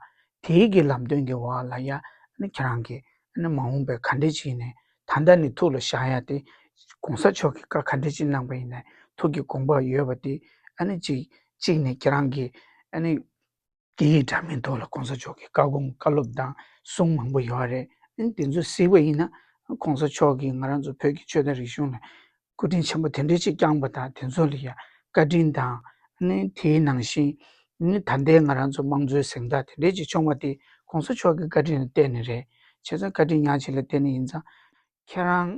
དེའི་གི་ལམ་སྟོན་གྱི་འོག་ལ་ཡ། ཨ་ནི་ཁྱེད་རང་གིས་ཨ་ནི་མ་འོངས་པའི་ག་འདྲས་ཅིག་ཡིན་ནའི་ད་ལྟ་ནས་ཐུགས་ལ་བཞག་ཡ་དེ།༸གོང་ས་མཆོག་གིས་བཀའ་ག་འདྲས་ཅིག་གནང་པ་ཡིན་ནའི་ཐུགས་ཀྱི་དགོངས་པ་ཡོད་པ་དེ། ཨ་ནི་ཅིག་གཅིག་ནས་ཁྱེད་རང་གིས་ཨ་ནི། སྐད་ཡིག་འདྲ་མིན་ཐོག་ལ་༸གོང་ས་མཆོག་གི་བཀའ་དགོངས་བཀའ་སློབ་དང་གསུང་མང་པོ་ཡོད་རེད། ཨ་ནི་དེ་ཚོ་གཟིགས་པ་ཡིན་ན། ༸གོང་ས་མཆོག་གིས་ང་རང་ཚོ་བོད་ཀྱི་ཆོས་དང་རིག་གཞུང་ལ་སྐུ་དྲིན་ཆེན་པོ་དེ་འདྲ་ཅིག་བསྐྱངས་པ་དང་དེ་ཚོ་ལ་ཡ་བཀའ་དྲིན་དང་། ཨ་ནི་དེའི་ནང་བཞིན། ཨ་ནི་ད་ལྟའི་ང་རང་ཚོ་དམངས་གཙོའི་གཟེངས་རྟགས་དེ་འདྲ་ཅིག་བྱུང་བ་དེ་༸གོང་ས་མཆོག་གི་བཀའ་དྲིན་ལ་བརྟེན་ནས་རེད། བྱས་ཙང་བཀའ་དྲིན་ཉག་གཅིག་ལ་བརྟེན་ནས་ཡིན་ཙང་། ཁྱེད་རང་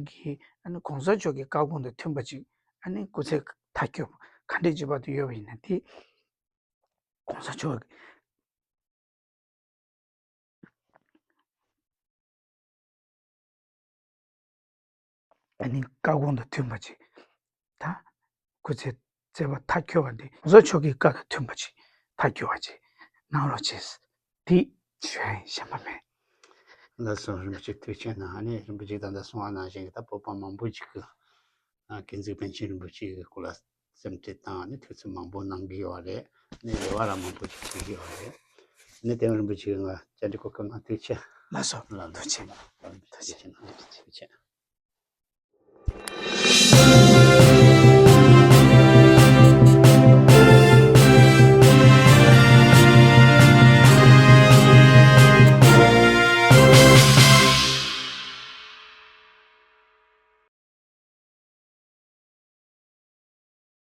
གིས་ཨ་ནི་༸གོང་ས་མཆོག་གི་བཀའ་དགོངས་དང་མཐུན་པ་ཅིག་ཨ་ནི་སྐུ་ཚེ་མཐའ་འཁྱོལ་བ་ག་འདྲས་ཅིག་བར་དུ་ཡོད་པ་ཡིན་ན་དེ། ༸གོང་ས་མཆོག་ཨ་ནི་བཀའ་དགོངས་དང་མཐུན་པ་ཅིག་ད་སྐུ་ཚེ་མཛད་པ་མཐའ་འཁྱོལ་བ་འདི་༸གོང་ས་མཆོག་གི་བཀའ་དང་མཐུན་པ་ཅིག་མཐའ་འཁྱོལ་བ་ཅིག་གནང་རོགས་བྱེད། དེ་ཞུ་ཡ་ཡིན། གཞན་པ་མེད། ལགས་སོ། རིན་པོ་ཆེ་ཐུགས་རྗེ་གནང་། ཨ་ནི་རིན་པོ་ཆེ་ད་ལྟ་གསུངས་པ་ནང་བཞིན་གྱི་ད་བོད་པ་མང་པོ་ཅིག་གིས་ཀུན་གཟིགས་པཎ་ཆེན་རིན་པོ་ཆེ་གི་སྐོར་ལ་སེམས་ཁྲལ་དང་ནི་ཐུགས་འཚབ་མང་པོ་གནང་གི་ཡོད་རེད། ནི་རེ་བ་རང་མང་པོ་ཞིག་བྱེད་ཀྱི་ཡོད་རེད། ནི་དེང་རིན་པོ་ཆེ་ང་བཅར་འདྲི་གོ་སྐབས་གནང་ཐུགས་རྗེ་ཆེ། ལགས་སོ། ལགས་ཐུགས་རྗེ་ཆེ། ཐུགས་རྗེ་ཆེ་གནང་། ཐུགས་རྗེ་ཆེ།